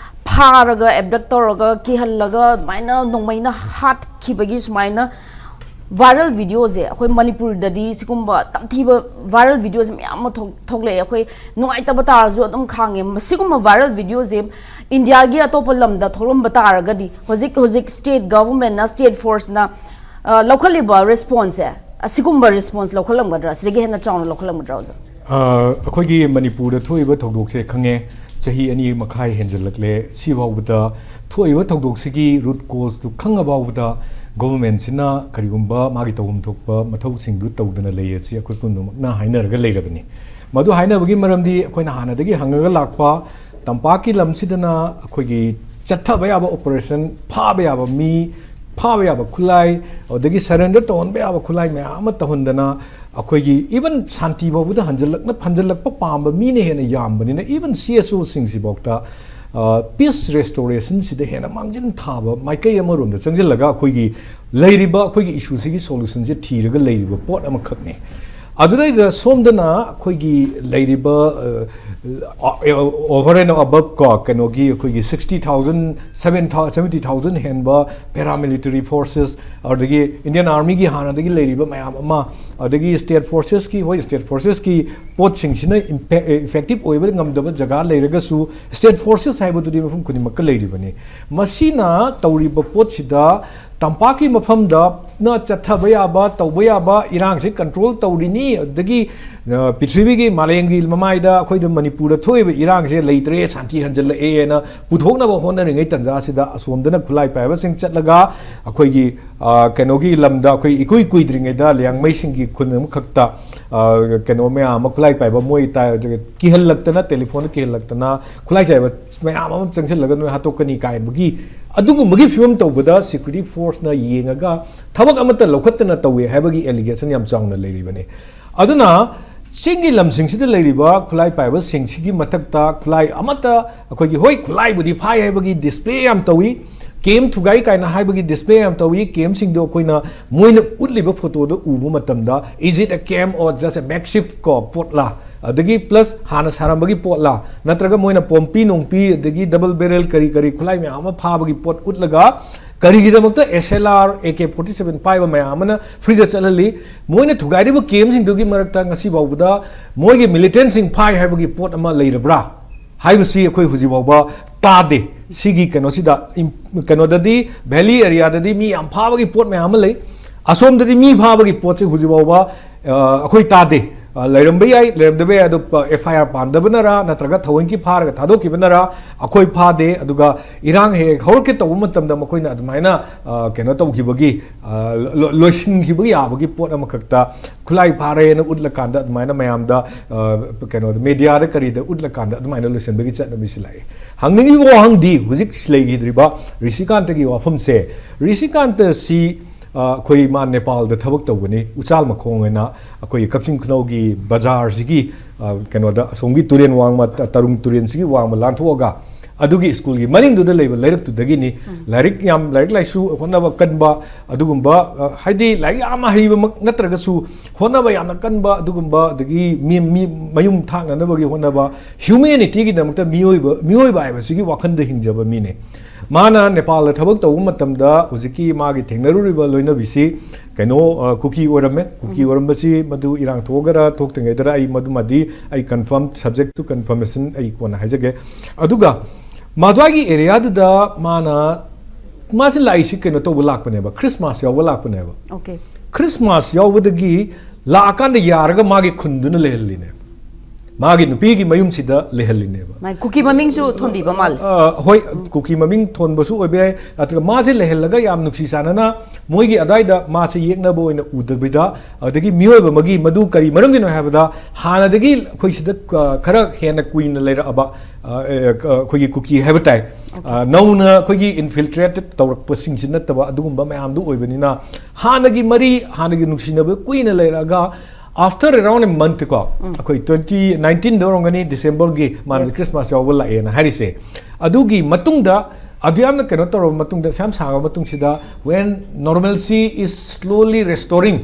ꯐꯥꯔꯒ ꯑꯦꯕꯗꯛ ꯇꯧꯔꯒ ꯀꯤꯍꯜꯂꯒ ꯑꯗꯨꯃꯥꯏꯅ ꯅꯣꯡꯃꯩꯅ ꯍꯥꯠꯈꯤꯕꯒꯤ ꯁꯨꯃꯥꯏꯅ ꯚꯥꯏꯔꯦꯜ ꯚꯤꯗꯤꯑꯣꯁꯦ ꯑꯩꯈꯣꯏ ꯃꯅꯤꯄꯨꯔꯗꯗꯤ ꯁꯤꯒꯨꯝꯕ ꯇꯝꯊꯤꯕ ꯚꯥꯏꯔꯦꯜ ꯚꯤꯗꯤꯑꯣꯁꯦ ꯃꯌꯥꯝ ꯑꯃ ꯊꯣꯛ- ꯊꯣꯛꯂꯛꯑꯦ꯫ ꯑꯩꯈꯣꯏ ꯅꯨꯡꯉꯥꯏꯇꯕ ꯇꯥꯔꯁꯨ ꯑꯗꯨꯝ ꯈꯥꯡꯉꯦ꯫ ꯃꯁꯤꯒꯨꯝꯕ ꯚꯥꯏꯔꯦꯜ ꯚꯤꯗꯤꯑꯣꯁꯦ ꯏꯟꯗꯤꯌꯥꯒꯤ ꯑꯇꯣꯞꯄ ꯂꯝꯗ ꯊꯣꯛꯂꯝꯕ ꯇꯥꯔꯒꯗꯤ ꯍꯧꯖꯤꯛ ꯍꯧꯖꯤꯛ ꯁ꯭ꯇꯦꯠ ꯒꯚꯔꯟꯃꯦꯟꯠꯅ, ꯁ꯭ꯇꯦꯠ ꯐꯣꯔꯁꯅ ꯂꯧꯈꯠꯂꯤꯕ ꯔꯦꯁꯄꯣꯟꯁꯁꯦ ꯑꯁꯤꯒꯨꯝꯕ ꯔꯦꯁꯄꯣꯟꯁ ꯂꯧꯈꯠꯂꯝꯒꯗ꯭ꯔꯥ? ꯁꯤꯗꯒꯤ ꯍꯦꯟꯅ ꯆꯥꯎꯅ ꯂꯧꯈꯠꯂꯝꯒꯗ꯭ꯔꯥ, ꯑꯣꯖꯥ? ꯑ, ꯑꯩꯈꯣꯏꯒꯤ ꯃꯅꯤꯄꯨꯔꯗ ꯊꯣꯛꯏꯕ ꯊꯧꯗꯣꯛꯁꯦ ꯈꯪꯉꯦ, ꯆꯍꯤ ꯑꯅꯤ ꯃꯈꯥꯏ ꯍꯦꯟꯖꯜꯂꯛꯂꯦ꯫ ꯁꯤꯐꯥꯎꯕꯗ ꯊꯣꯛꯏꯕ ꯊꯧꯗꯣꯛꯁꯤꯒꯤ ꯔꯨꯠ ꯀꯣꯖꯇꯨ ꯈꯪꯉꯐꯥꯎꯕꯗ ꯒꯣꯚꯔꯟꯃꯦꯟꯠꯁꯤꯅ ꯀꯔꯤꯒꯨꯝꯕ ꯃꯥꯒꯤ ꯇꯧꯐꯝ ꯊꯣꯛꯄ ꯃꯊꯧꯁꯤꯡꯗꯨ ꯇꯧꯗꯅ ꯂꯩ ꯑꯁꯤ ꯑꯩꯈꯣꯏ ꯄꯨꯝꯅꯃꯛꯅ ꯍꯥꯏꯅꯔꯒ ꯂꯩꯔꯕꯅꯤ꯫ ꯃꯗꯨ ꯍꯥꯏꯅꯕꯒꯤ ꯃꯔꯝꯗꯤ ꯑꯩꯈꯣꯏꯅ ꯍꯥꯟꯅꯗꯒꯤ ꯍꯪꯉꯒ ꯂꯥꯛꯄ ꯇꯝꯄꯥꯛꯀꯤ ꯂꯝꯁꯤꯗꯅ ꯑꯩꯈꯣꯏꯒꯤ ꯆꯠꯊꯕ ꯌꯥꯕ ꯑꯣꯄꯔꯦꯁꯟ, ꯐꯥꯕ ꯌꯥꯕ ꯃꯤ, ꯐꯥꯕ ꯌꯥꯕ ꯈꯨꯠꯂꯥꯏ, ꯑꯗꯒꯤ ꯁꯔꯦꯟꯗꯔ ꯇꯧꯍꯟꯕ ꯌꯥꯕ ꯈꯨꯠꯂꯥꯏ ꯃꯌꯥꯝ ꯑꯃ ꯇꯧꯍꯟꯗꯅ ꯑꯩꯈꯣꯏꯒꯤ even ꯁꯥꯟꯇꯤ ꯐꯥꯎꯕꯗ ꯍꯟꯖꯜꯂꯛꯅ ꯍꯟꯖꯜꯂꯛꯄ ꯄꯥꯝꯕ ꯃꯤꯅ ꯍꯦꯟꯅ ꯌꯥꯝꯕꯅꯤꯅ even C S Oꯁꯤꯡꯁꯤꯐꯥꯎꯗ peace restorationꯁꯤꯗ ꯍꯦꯟꯅ ꯃꯥꯡꯖꯤꯟ ꯊꯥꯕ ꯃꯥꯏꯀꯩ ꯑꯃꯔꯣꯝꯗ ꯆꯪꯁꯤꯜꯂꯒ ꯑꯩꯈꯣꯏꯒꯤ ꯂꯩꯔꯤꯕ ꯑꯩꯈꯣꯏꯒꯤ ꯏꯁꯨꯁꯤꯒꯤ ꯁꯣꯂꯨꯁꯟꯁꯦ ꯊꯤꯔꯒ ꯂꯩꯔꯤꯕ ꯄꯣꯠ ꯑꯃꯈꯛꯅꯤ꯫ ꯑꯗꯨꯗꯩꯗ ꯁꯣꯝꯗꯅ ꯑꯩꯈꯣꯏꯒꯤ ꯂꯩꯔꯤꯕ over and above ꯀꯣ, ꯀꯩꯅꯣꯒꯤ ꯑꯩꯈꯣꯏꯒꯤ sixty thousand, seventy thousand ꯍꯦꯟꯕ paramilitary forces, ꯑꯗꯨꯗꯒꯤ Indian Armyꯒꯤ ꯍꯥꯟꯅꯗꯒꯤ ꯂꯩꯔꯤꯕ ꯃꯌꯥꯝ ꯑꯃ, ꯑꯗꯒꯤ state forcesꯀꯤ, ꯍꯣꯏ, state forcesꯀꯤ ꯄꯣꯠꯁꯤꯡꯁꯤꯅ effective ꯑꯣꯏꯕ ꯉꯝꯗꯕ ꯖꯒꯥ ꯂꯩꯔꯒꯁꯨ state forces ꯍꯥꯏꯕꯗꯨꯗꯤ ꯃꯐꯝ ꯈꯨꯗꯤꯡꯃꯛꯇ ꯂꯩꯔꯤꯕꯅꯤ꯫ ꯃꯁꯤꯅ ꯇꯧꯔꯤꯕ ꯄꯣꯠꯁꯤꯗ ꯇꯝꯄꯥꯛꯀꯤ ꯃꯐꯝꯗꯅ ꯆꯠꯊꯕ ꯌꯥꯕ, ꯇꯧꯕ ꯌꯥꯕ, ꯏꯔꯥꯡꯁꯤ control ꯇꯧꯔꯤꯅꯤ, ꯑꯗꯨꯗꯒꯤ ꯄ꯭ꯔꯤꯊꯤꯕꯤꯒꯤ, ꯃꯥꯂꯦꯝꯒꯤ ꯃꯃꯥꯏꯗ ꯑꯩꯈꯣꯏꯗ ꯃꯅꯤꯄꯨꯔꯗ ꯊꯣꯛꯏꯕ ꯏꯔꯥꯡꯁꯦ ꯂꯩꯇ꯭ꯔꯦ, ꯁꯥꯟꯇꯤ ꯍꯟꯖꯜꯂꯛꯑꯦꯅ ꯄꯨꯊꯣꯛꯅꯕ ꯍꯣꯠꯅꯔꯤꯉꯩ ꯇꯥꯟꯖꯥꯁꯤꯗ ꯑꯁꯣꯝꯗꯅ ꯈꯨꯠꯂꯥꯏ ꯄꯥꯏꯕꯁꯤꯡ ꯆꯠꯂꯒ ꯑꯩꯈꯣꯏꯒꯤ ꯀꯩꯅꯣꯒꯤ ꯂꯝꯗ ꯑꯩꯈꯣꯏ ꯏꯀꯨꯏ ꯀꯨꯏꯗ꯭ꯔꯤꯉꯩꯗ ꯂꯤꯌꯥꯡꯃꯩꯁꯤꯡꯒꯤ ꯈꯨꯟ ꯑꯃꯈꯛꯇ ꯀꯩꯅꯣ ꯃꯌꯥꯝ ꯑꯃ ꯈꯨꯠꯂꯥꯏ ꯄꯥꯏꯕ ꯃꯣꯏ ꯀꯤꯍꯜꯂꯛꯇꯅ, ꯇꯦꯂꯤꯐꯣꯟꯗ ꯀꯤꯍꯜꯂꯛꯇꯅ, ꯈꯨꯠꯂꯥꯏ ꯆꯥꯏꯕ ꯃꯌꯥꯝ ꯑꯃ ꯆꯪꯁꯤꯜꯂꯒ ꯅꯣꯏ ꯍꯥꯠꯇꯣꯛꯀꯅꯤ ꯀꯥꯏꯅꯕꯒꯤ ꯑꯗꯨꯒꯨꯝꯕꯒꯤ ꯐꯤꯕꯝ ꯇꯧꯕꯗ security forceꯅ ꯌꯦꯡꯉꯒ ꯊꯕꯛ ꯑꯃꯠꯇ ꯂꯧꯈꯠꯇꯅ ꯇꯧꯋꯦ ꯍꯥꯏꯕꯒꯤ allegation ꯌꯥꯝ ꯆꯥꯎꯅ ꯂꯩꯔꯤꯕꯅꯤ꯫ ꯑꯗꯨꯅ ꯆꯤꯡꯒꯤ ꯂꯝꯁꯤꯡꯁꯤꯗ ꯂꯩꯔꯤꯕ ꯈꯨꯠꯂꯥꯏ ꯄꯥꯏꯕꯁꯤꯡꯁꯤꯒꯤ ꯃꯊꯛꯇ ꯈꯨꯠꯂꯥꯏ ꯑꯃꯠꯇ, ꯑꯩꯈꯣꯏꯒꯤ, ꯍꯣꯏ, ꯈꯨꯠꯂꯥꯏꯕꯨꯗꯤ ꯐꯥꯏ ꯍꯥꯏꯕꯒꯤ display ꯌꯥꯝ ꯇꯧꯏ, camp ꯊꯨꯒꯥꯏ ꯀꯥꯏꯅ ꯍꯥꯏꯕꯒꯤ display ꯌꯥꯝ ꯇꯧꯏ꯫ Campꯁꯤꯡꯗꯣ ꯑꯩꯈꯣꯏꯅ, ꯃꯣꯏꯅ ꯎꯠꯂꯤꯕ photoꯗꯣ ꯎꯕ ꯃꯇꯝꯗ, is it a camp or just a makeshift ꯀꯣ ꯄꯣꯠꯂꯥ? ꯑꯗꯒꯤ plus ꯍꯥꯟꯅ ꯁꯥꯔꯝꯕꯒꯤ ꯄꯣꯠꯂꯥ, ꯅꯠꯇ꯭ꯔꯒ ꯃꯣꯏꯅ ꯄꯣꯝꯄꯤ ꯅꯣꯡꯄꯤ ꯑꯗꯒꯤ double barrel ꯀꯔꯤ ꯀꯔꯤ ꯈꯨꯠꯂꯥꯏ ꯃꯌꯥꯝ ꯑꯃ ꯐꯥꯕꯒꯤ ꯄꯣꯠ ꯎꯠꯂꯒ, ꯀꯔꯤꯒꯤꯗꯃꯛꯇ SLR, AK forty seven ꯄꯥꯏꯕ ꯃꯌꯥꯝ ꯑꯃꯅ freeꯗ ꯆꯠꯍꯜꯂꯤ? ꯃꯣꯏꯅ ꯊꯨꯒꯥꯏꯔꯤꯕ campꯁꯤꯡꯗꯨꯒꯤ ꯃꯔꯛꯇ ꯉꯁꯤ ꯐꯥꯎꯕꯗ ꯃꯣꯏꯒꯤ militantꯁꯤꯡ ꯐꯥꯏ ꯍꯥꯏꯕꯒꯤ ꯄꯣꯠ ꯑꯃ ꯂꯩꯔꯕ꯭ꯔꯥ ꯍꯥꯏꯕꯁꯤ ꯑꯩꯈꯣꯏ ꯍꯧꯖꯤꯛ ꯐꯥꯎꯕ ꯇꯥꯗꯦ꯫ ꯁꯤꯒꯤ ꯀꯩꯅꯣꯁꯤꯗ, ꯀꯩꯅꯣꯗꯗꯤ, valley areaꯗꯗꯤ ꯃꯤ ꯌꯥꯝ ꯐꯥꯕꯒꯤ ꯄꯣꯠ ꯃꯌꯥꯝ ꯑꯃ ꯂꯩ꯫ ꯑꯁꯣꯝꯗꯗꯤ ꯃꯤ ꯐꯥꯕꯒꯤ ꯄꯣꯠꯁꯦ ꯍꯧꯖꯤꯛ ꯐꯥꯎꯕ ꯑꯩꯈꯣꯏ ꯇꯥꯗꯦ꯫ ꯂꯩꯔꯝꯕ ꯌꯥꯏ, ꯂꯩꯔꯝꯗꯕ ꯌꯥꯏ, ꯑꯗꯣ FIR ꯄꯥꯟꯗꯕꯅꯔꯥ, ꯅꯠꯇ꯭ꯔꯒ ꯊꯑꯣꯏꯀꯤ ꯐꯥꯔꯒ ꯊꯥꯗꯣꯛꯈꯤꯕꯅꯔꯥ, ꯑꯩꯈꯣꯏ ꯐꯥꯗꯦ꯫ ꯑꯗꯨꯒ ꯏꯔꯥꯡ ꯍꯦꯛ ꯍꯦꯛ ꯍꯧꯔꯛꯀꯦ ꯇꯧꯕ ꯃꯇꯝꯗ ꯃꯈꯣꯏꯅ ꯑꯗꯨꯃꯥꯏꯅ ꯀꯩꯅꯣ ꯇꯧꯈꯤꯕꯒꯤ, ꯂꯣꯏꯁꯤꯟꯈꯤꯕ ꯌꯥꯕꯒꯤ ꯄꯣꯠ ꯑꯃꯈꯛꯇ, ꯈꯨꯠꯂꯥꯏ ꯐꯥꯔꯦꯅ ꯎꯠꯂꯀꯥꯟꯗ ꯑꯗꯨꯃꯥꯏꯅ ꯃꯌꯥꯝꯗ, ꯀꯩꯅꯣꯗ, mediaꯗ ꯀꯔꯤꯗ ꯎꯠꯂꯀꯥꯟꯗ ꯑꯗꯨꯃꯥꯏꯅ ꯂꯣꯏꯁꯤꯟꯕꯒꯤ ꯆꯠꯅꯕꯤꯁꯤ ꯂꯥꯛꯑꯦ꯫ ꯍꯪꯅꯤꯡꯉꯤꯕ ꯋꯥꯍꯪꯗꯤ, ꯍꯧꯖꯤꯛ ꯂꯩꯈꯤꯗ꯭ꯔꯤꯕ ꯔꯤꯁꯤꯀꯥꯟꯇꯒꯤ ꯋꯥꯐꯝꯁꯦ, ꯔꯤꯁꯤꯀꯥꯟꯇꯁꯤ ꯑꯩꯈꯣꯏ ꯃꯥ ꯅꯦꯄꯥꯜꯗ ꯊꯕꯛ ꯇꯧꯕꯅꯤ, ꯎꯆꯥꯜ ꯃꯈꯣꯡ ꯍꯥꯏꯅ ꯑꯩꯈꯣꯏꯒꯤ ꯀꯛꯆꯤꯡ ꯈꯨꯅꯧꯒꯤ ꯕꯖꯥꯔꯁꯤꯒꯤ ꯀꯩꯅꯣꯗ, ꯑꯁꯣꯝꯒꯤ ꯇꯨꯔꯦꯟ ꯋꯥꯡꯃ, ꯇꯔꯨꯡ ꯇꯨꯔꯦꯟꯁꯤꯒꯤ ꯋꯥꯡꯃ ꯂꯥꯟꯊꯣꯛꯑꯒ ꯑꯗꯨꯒꯤ ꯁ꯭ꯀꯨꯜꯒꯤ ꯃꯅꯤꯡꯗꯨꯗ ꯂꯩꯕ ꯂꯩꯔꯛꯇꯨꯗꯒꯤꯅꯤ꯫ ꯂꯥꯏꯔꯤꯛ ꯌꯥꯝ, ꯂꯥꯏꯔꯤꯛ ꯂꯥꯏꯁꯨ ꯍꯣꯠꯅꯕ ꯀꯟꯕ ꯑꯗꯨꯒꯨꯝꯕ, ꯑ, ꯍꯥꯏꯗꯤ ꯂꯥꯏꯔꯤꯛ ꯌꯥꯝ ꯍꯩꯕꯃꯛ ꯅꯠꯇ꯭ꯔꯒꯁꯨ ꯍꯣꯠꯅꯕ ꯌꯥꯝꯅ ꯀꯟꯕ ꯑꯗꯨꯒꯨꯝꯕ, ꯑꯗꯒꯤ ꯃꯤ, ꯃꯤ ꯃꯌꯨꯝ ꯊꯥꯛꯅꯅꯕꯒꯤ ꯍꯣꯠꯅꯕ, ꯍ꯭ꯌꯨꯃꯦꯅꯤꯇꯤꯒꯤꯗꯃꯛꯇ ꯃꯤꯑꯣꯏꯕ, ꯃꯤꯑꯣꯏꯕ ꯍꯥꯏꯕꯁꯤꯒꯤ ꯋꯥꯈꯜꯗ ꯍꯤꯡꯖꯕ ꯃꯤꯅꯦ꯫ ꯃꯥꯅ ꯅꯦꯄꯥꯜꯗ ꯊꯕꯛ ꯇꯧꯕ ꯃꯇꯝꯗ ꯍꯧꯖꯤꯛꯀꯤ ꯃꯥꯒꯤ ꯊꯦꯡꯅꯔꯨꯔꯤꯕ ꯂꯣꯏꯅꯕꯤꯁꯤ ꯀꯩꯅꯣ, ꯑ, ꯀꯨꯀꯤ ꯑꯣꯏꯔꯝꯃꯦ꯫ ꯀꯨꯀꯤ ꯑꯣꯏꯔꯝꯕꯁꯤ ꯃꯗꯨ ꯏꯔꯥꯡ ꯊꯣꯛꯑꯒꯔ ꯊꯣꯛꯇ꯭ꯔꯤꯉꯩꯗꯔ ꯑꯩ ꯃꯗꯨꯃꯗꯤ ꯑꯩ confirm, subject to confirmation ꯑꯩ ꯀꯣꯟꯅ ꯍꯥꯏꯖꯒꯦ꯫ ꯑꯗꯨꯒ ꯃꯗꯨꯒꯤ ꯑꯦꯔꯤꯌꯥꯗꯨꯗ ꯃꯥꯅ, ꯃꯥꯁꯦ ꯂꯥꯛꯏꯁꯤ ꯀꯩꯅꯣ ꯇꯧꯕ ꯂꯥꯛꯄꯅꯦꯕ, ꯈ꯭ꯔꯤꯁꯃꯥꯁ ꯌꯥꯎꯕ ꯂꯥꯛꯄꯅꯦꯕ꯫ Okay. ꯈ꯭ꯔꯤꯁꯃꯥꯁ ꯌꯥꯎꯕꯗꯒꯤ ꯂꯥꯛꯑꯀꯥꯟꯗ ꯌꯥꯔꯒ ꯃꯥꯒꯤ ꯈꯨꯟꯗꯨꯅ ꯂꯩꯍꯜꯂꯤꯅꯦꯕ, ꯃꯥꯒꯤ ꯅꯨꯄꯤꯒꯤ ꯃꯌꯨꯝꯁꯤꯗ ꯂꯩꯍꯜꯂꯤꯅꯦꯕ꯫ ꯃꯥꯏ ꯀꯨꯀꯤ ꯃꯃꯤꯡꯁꯨ ꯊꯣꯟꯕꯤꯕ ꯃꯥꯜꯂꯦ꯫ ꯑ, ꯍꯣꯏ, ꯀꯨꯀꯤ ꯃꯃꯤꯡ ꯊꯣꯟꯕꯁꯨ ꯑꯣꯏꯕ ꯌꯥꯏ, ꯅꯠꯇ꯭ꯔꯒ ꯃꯥꯁꯦ ꯂꯩꯍꯜꯂꯒ ꯌꯥꯝ ꯅꯨꯡꯁꯤ ꯆꯥꯟꯅꯅ ꯃꯣꯏꯒꯤ ꯑꯗꯥꯏꯗ ꯃꯥꯁꯦ ꯌꯦꯛꯅꯕ ꯑꯣꯏꯅ ꯎꯗꯕꯤꯗ, ꯑꯗꯒꯤ ꯃꯤꯑꯣꯏꯕ ꯑꯃꯒꯤ ꯃꯗꯨ ꯀꯔꯤ ꯃꯔꯝꯒꯤꯅꯣ ꯍꯥꯏꯕꯗ, ꯍꯥꯟꯅꯗꯒꯤ ꯑꯩꯈꯣꯏ ꯁꯤꯗ, ꯑ, ꯈꯔ ꯍꯦꯟꯅ ꯀꯨꯏꯅ ꯂꯩꯔꯛꯑꯕ, ꯑ, ꯑ, ꯑꯩꯈꯣꯏꯒꯤ ꯀꯨꯀꯤ ꯍꯥꯏꯕ ꯇꯥꯏ꯫ ꯑ, ꯅꯧꯅ ꯑꯩꯈꯣꯏꯒꯤ infiltrated ꯇꯧꯔꯛꯄꯁꯤꯡꯁꯤ ꯅꯠꯇꯕ ꯑꯗꯨꯒꯨꯝꯕ ꯃꯌꯥꯝꯗꯨ ꯑꯣꯏꯕꯅꯤꯅ, ꯍꯥꯟꯅꯒꯤ ꯃꯔꯤ, ꯍꯥꯟꯅꯒꯤ ꯅꯨꯡꯁꯤꯅꯕ ꯀꯨꯏꯅ ꯂꯩꯔꯛꯑꯒ, after around a month ꯀꯣ, ꯑꯩꯈꯣꯏ twenty nineteenꯗ ꯑꯣꯏꯔꯝꯒꯅꯤ, ꯗꯤꯁꯦꯝꯕꯔꯒꯤ ꯃꯥꯅ Yes. ꯈ꯭ꯔꯤꯁꯃꯥꯁ ꯌꯥꯎꯕ ꯂꯥꯛꯑꯦꯅ ꯍꯥꯏꯔꯤꯁꯦ꯫ ꯑꯗꯨꯒꯤ ꯃꯇꯨꯡꯗ, ꯑꯗꯨ ꯌꯥꯝꯅ ꯀꯩꯅꯣ ꯇꯧꯔꯕ ꯃꯇꯨꯡꯗ, ꯌꯥꯝ ꯁꯥꯡꯉꯕ ꯃꯇꯨꯡꯁꯤꯗ, when normalcy is slowly restoring,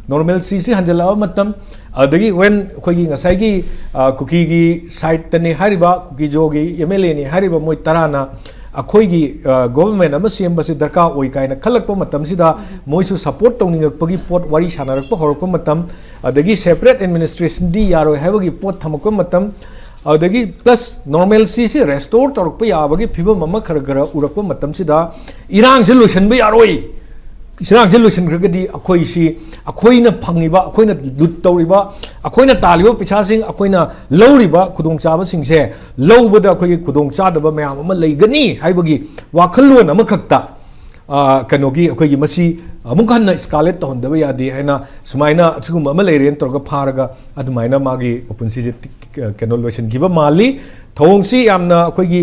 normalcyꯁꯤ ꯍꯟꯖꯤꯜꯂꯛꯑꯕ ꯃꯇꯝ, ꯑꯗꯒꯤ when ꯑꯩꯈꯣꯏꯒꯤ ꯉꯁꯥꯏꯒꯤ, ꯑ, ꯀꯨꯀꯤꯒꯤ sideꯇꯅꯤ ꯍꯥꯏꯔꯤꯕ, ꯀꯨꯀꯤꯖꯣꯒꯤ MLAꯅꯤ ꯍꯥꯏꯔꯤꯕ ꯃꯣꯏ ꯇꯔꯥꯅ ꯑꯩꯈꯣꯏꯒꯤ, ꯑ, government ꯑꯃ ꯁꯦꯝꯕꯁꯤ ꯗꯔꯀꯥꯔ ꯑꯣꯏ ꯀꯥꯏꯅ ꯈꯜꯂꯛꯄ ꯃꯇꯝꯁꯤꯗ, ꯃꯣꯏꯁꯨ support ꯇꯧꯅꯤꯡꯉꯛꯄꯒꯤ ꯄꯣꯠ ꯋꯥꯔꯤ ꯁꯥꯟꯅꯔꯛꯄ ꯍꯧꯔꯛꯄ ꯃꯇꯝ, ꯑꯗꯒꯤ separate administrationꯗꯤ ꯌꯥꯔꯣꯏ ꯍꯥꯏꯕꯒꯤ ꯄꯣꯠ ꯊꯝꯃꯛꯄ ꯃꯇꯝ, ꯑꯗꯒꯤ plus normalcyꯁꯤ restore ꯇꯧꯔꯛꯄ ꯌꯥꯕꯒꯤ ꯐꯤꯕꯝ ꯑꯃ ꯈꯔ ꯈꯔ ꯎꯔꯛꯄ ꯃꯇꯝꯁꯤꯗ, ꯏꯔꯥꯡꯁꯤ ꯂꯣꯏꯁꯤꯟꯕ ꯌꯥꯔꯣꯏ, ꯏꯔꯥꯡꯁꯤ ꯂꯣꯏꯁꯤꯟꯈ꯭ꯔꯒꯗꯤ ꯑꯩꯈꯣꯏꯁꯤ, ꯑꯩꯈꯣꯏꯅ ꯐꯪꯉꯤꯕ, ꯑꯩꯈꯣꯏꯅ ꯂꯨꯠ ꯇꯧꯔꯤꯕ, ꯑꯩꯈꯣꯏꯅ ꯇꯥꯜꯂꯤꯕ ꯄꯩꯁꯥꯁꯤꯡ, ꯑꯩꯈꯣꯏꯅ ꯂꯧꯔꯤꯕ ꯈꯨꯗꯣꯡꯆꯥꯕꯁꯤꯡꯁꯦ ꯂꯧꯕꯗ ꯑꯩꯈꯣꯏꯒꯤ ꯈꯨꯗꯣꯡꯆꯥꯗꯕ ꯃꯌꯥꯝ ꯑꯃ ꯂꯩꯒꯅꯤ ꯍꯥꯏꯕꯒꯤ ꯋꯥꯈꯜꯂꯣꯟ ꯑꯃꯈꯛꯇ, ꯑ, ꯀꯩꯅꯣꯒꯤ, ꯑꯩꯈꯣꯏꯒꯤ ꯃꯁꯤ ꯑꯃꯨꯛ ꯍꯟꯅ escalate ꯇꯧꯍꯟꯗꯕ ꯌꯥꯗꯦ ꯍꯥꯏꯅ, ꯁꯨꯃꯥꯏꯅ ꯑꯁꯤꯒꯨꯝꯕ ꯑꯃ ꯂꯩꯔꯦꯅ ꯇꯧꯔꯒ ꯐꯥꯔꯒ ꯑꯗꯨꯃꯥꯏꯅ ꯃꯥꯒꯤ ꯃꯄꯨꯟꯁꯤꯁꯦ ꯇꯤ-, ꯀꯩꯅꯣ ꯂꯣꯏꯁꯤꯟꯈꯤꯕ ꯃꯥꯜꯂꯤ꯫ ꯊꯧꯑꯣꯡꯁꯤ ꯌꯥꯝꯅ ꯑꯩꯈꯣꯏꯒꯤ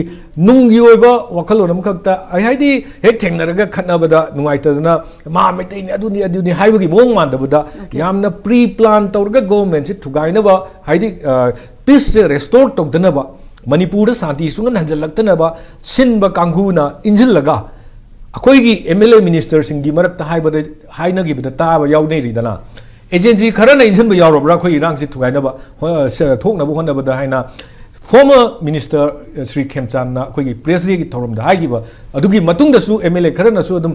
ꯅꯨꯡꯒꯤ ꯑꯣꯏꯕ ꯋꯥꯈꯜꯂꯣꯟ ꯑꯃꯈꯛꯇ, ꯑꯩ ꯍꯥꯏꯗꯤ ꯍꯦꯛ ꯊꯦꯡꯅꯔꯒ ꯈꯠꯅꯕꯗ ꯅꯨꯡꯉꯥꯏꯇꯗꯅ ꯃꯥ ꯃꯩꯇꯩꯅꯤ, ꯑꯗꯨꯅꯤ, ꯑꯗꯨꯅꯤ ꯍꯥꯏꯕꯒꯤ ꯃꯑꯣꯡ ꯃꯥꯟꯗꯕꯗ, ꯌꯥꯝꯅ pre plan ꯇꯧꯔꯒ governmentꯁꯤ ꯊꯨꯒꯥꯏꯅꯕ, ꯍꯥꯏꯗꯤ, ꯑ, peaceꯁꯦ restore ꯇꯧꯗꯅꯕ, ꯃꯅꯤꯄꯨꯔꯗ ꯁꯥꯟꯇꯤ ꯁꯨꯡꯍꯟ ꯍꯟꯖꯜꯂꯛꯇꯅꯕ ꯁꯤꯟꯕ ꯀꯥꯡꯕꯨꯅ ꯏꯟꯁꯤꯜꯂꯒ ꯑꯩꯈꯣꯏꯒꯤ ꯑꯦꯝ ꯑꯦꯜ ꯑꯦ ꯃꯤꯅꯤꯁꯇꯔꯁꯤꯡꯒꯤ ꯃꯔꯛꯇ ꯍꯥꯏꯕꯗ, ꯍꯥꯏꯅꯈꯤꯕꯗ ꯇꯥꯕ ꯌꯥꯎꯅꯔꯤꯗꯅ, ꯑꯦꯖꯦꯟꯁꯤ ꯈꯔꯅ ꯏꯟꯁꯤꯟꯕ ꯌꯥꯎꯔꯕ꯭ꯔꯥ ꯑꯩꯈꯣꯏ ꯏꯔꯥꯡꯁꯤ ꯊꯨꯒꯥꯏꯅꯕ ꯍꯣ-, ꯁ-, ꯊꯣꯛꯅꯕ ꯍꯣꯠꯅꯕꯗ ꯍꯥꯏꯅ former minister ꯁ꯭ꯔꯤ ꯈꯦꯝꯆꯥꯟꯅ ꯑꯩꯈꯣꯏꯒꯤ press dayꯒꯤ ꯊꯧꯔꯝꯗ ꯍꯥꯏꯈꯤꯕ ꯑꯗꯨꯒꯤ ꯃꯇꯨꯡꯗꯁꯨ ꯑꯦꯝ ꯑꯦꯜ ꯑꯦ ꯈꯔꯅꯁꯨ ꯑꯗꯨꯝ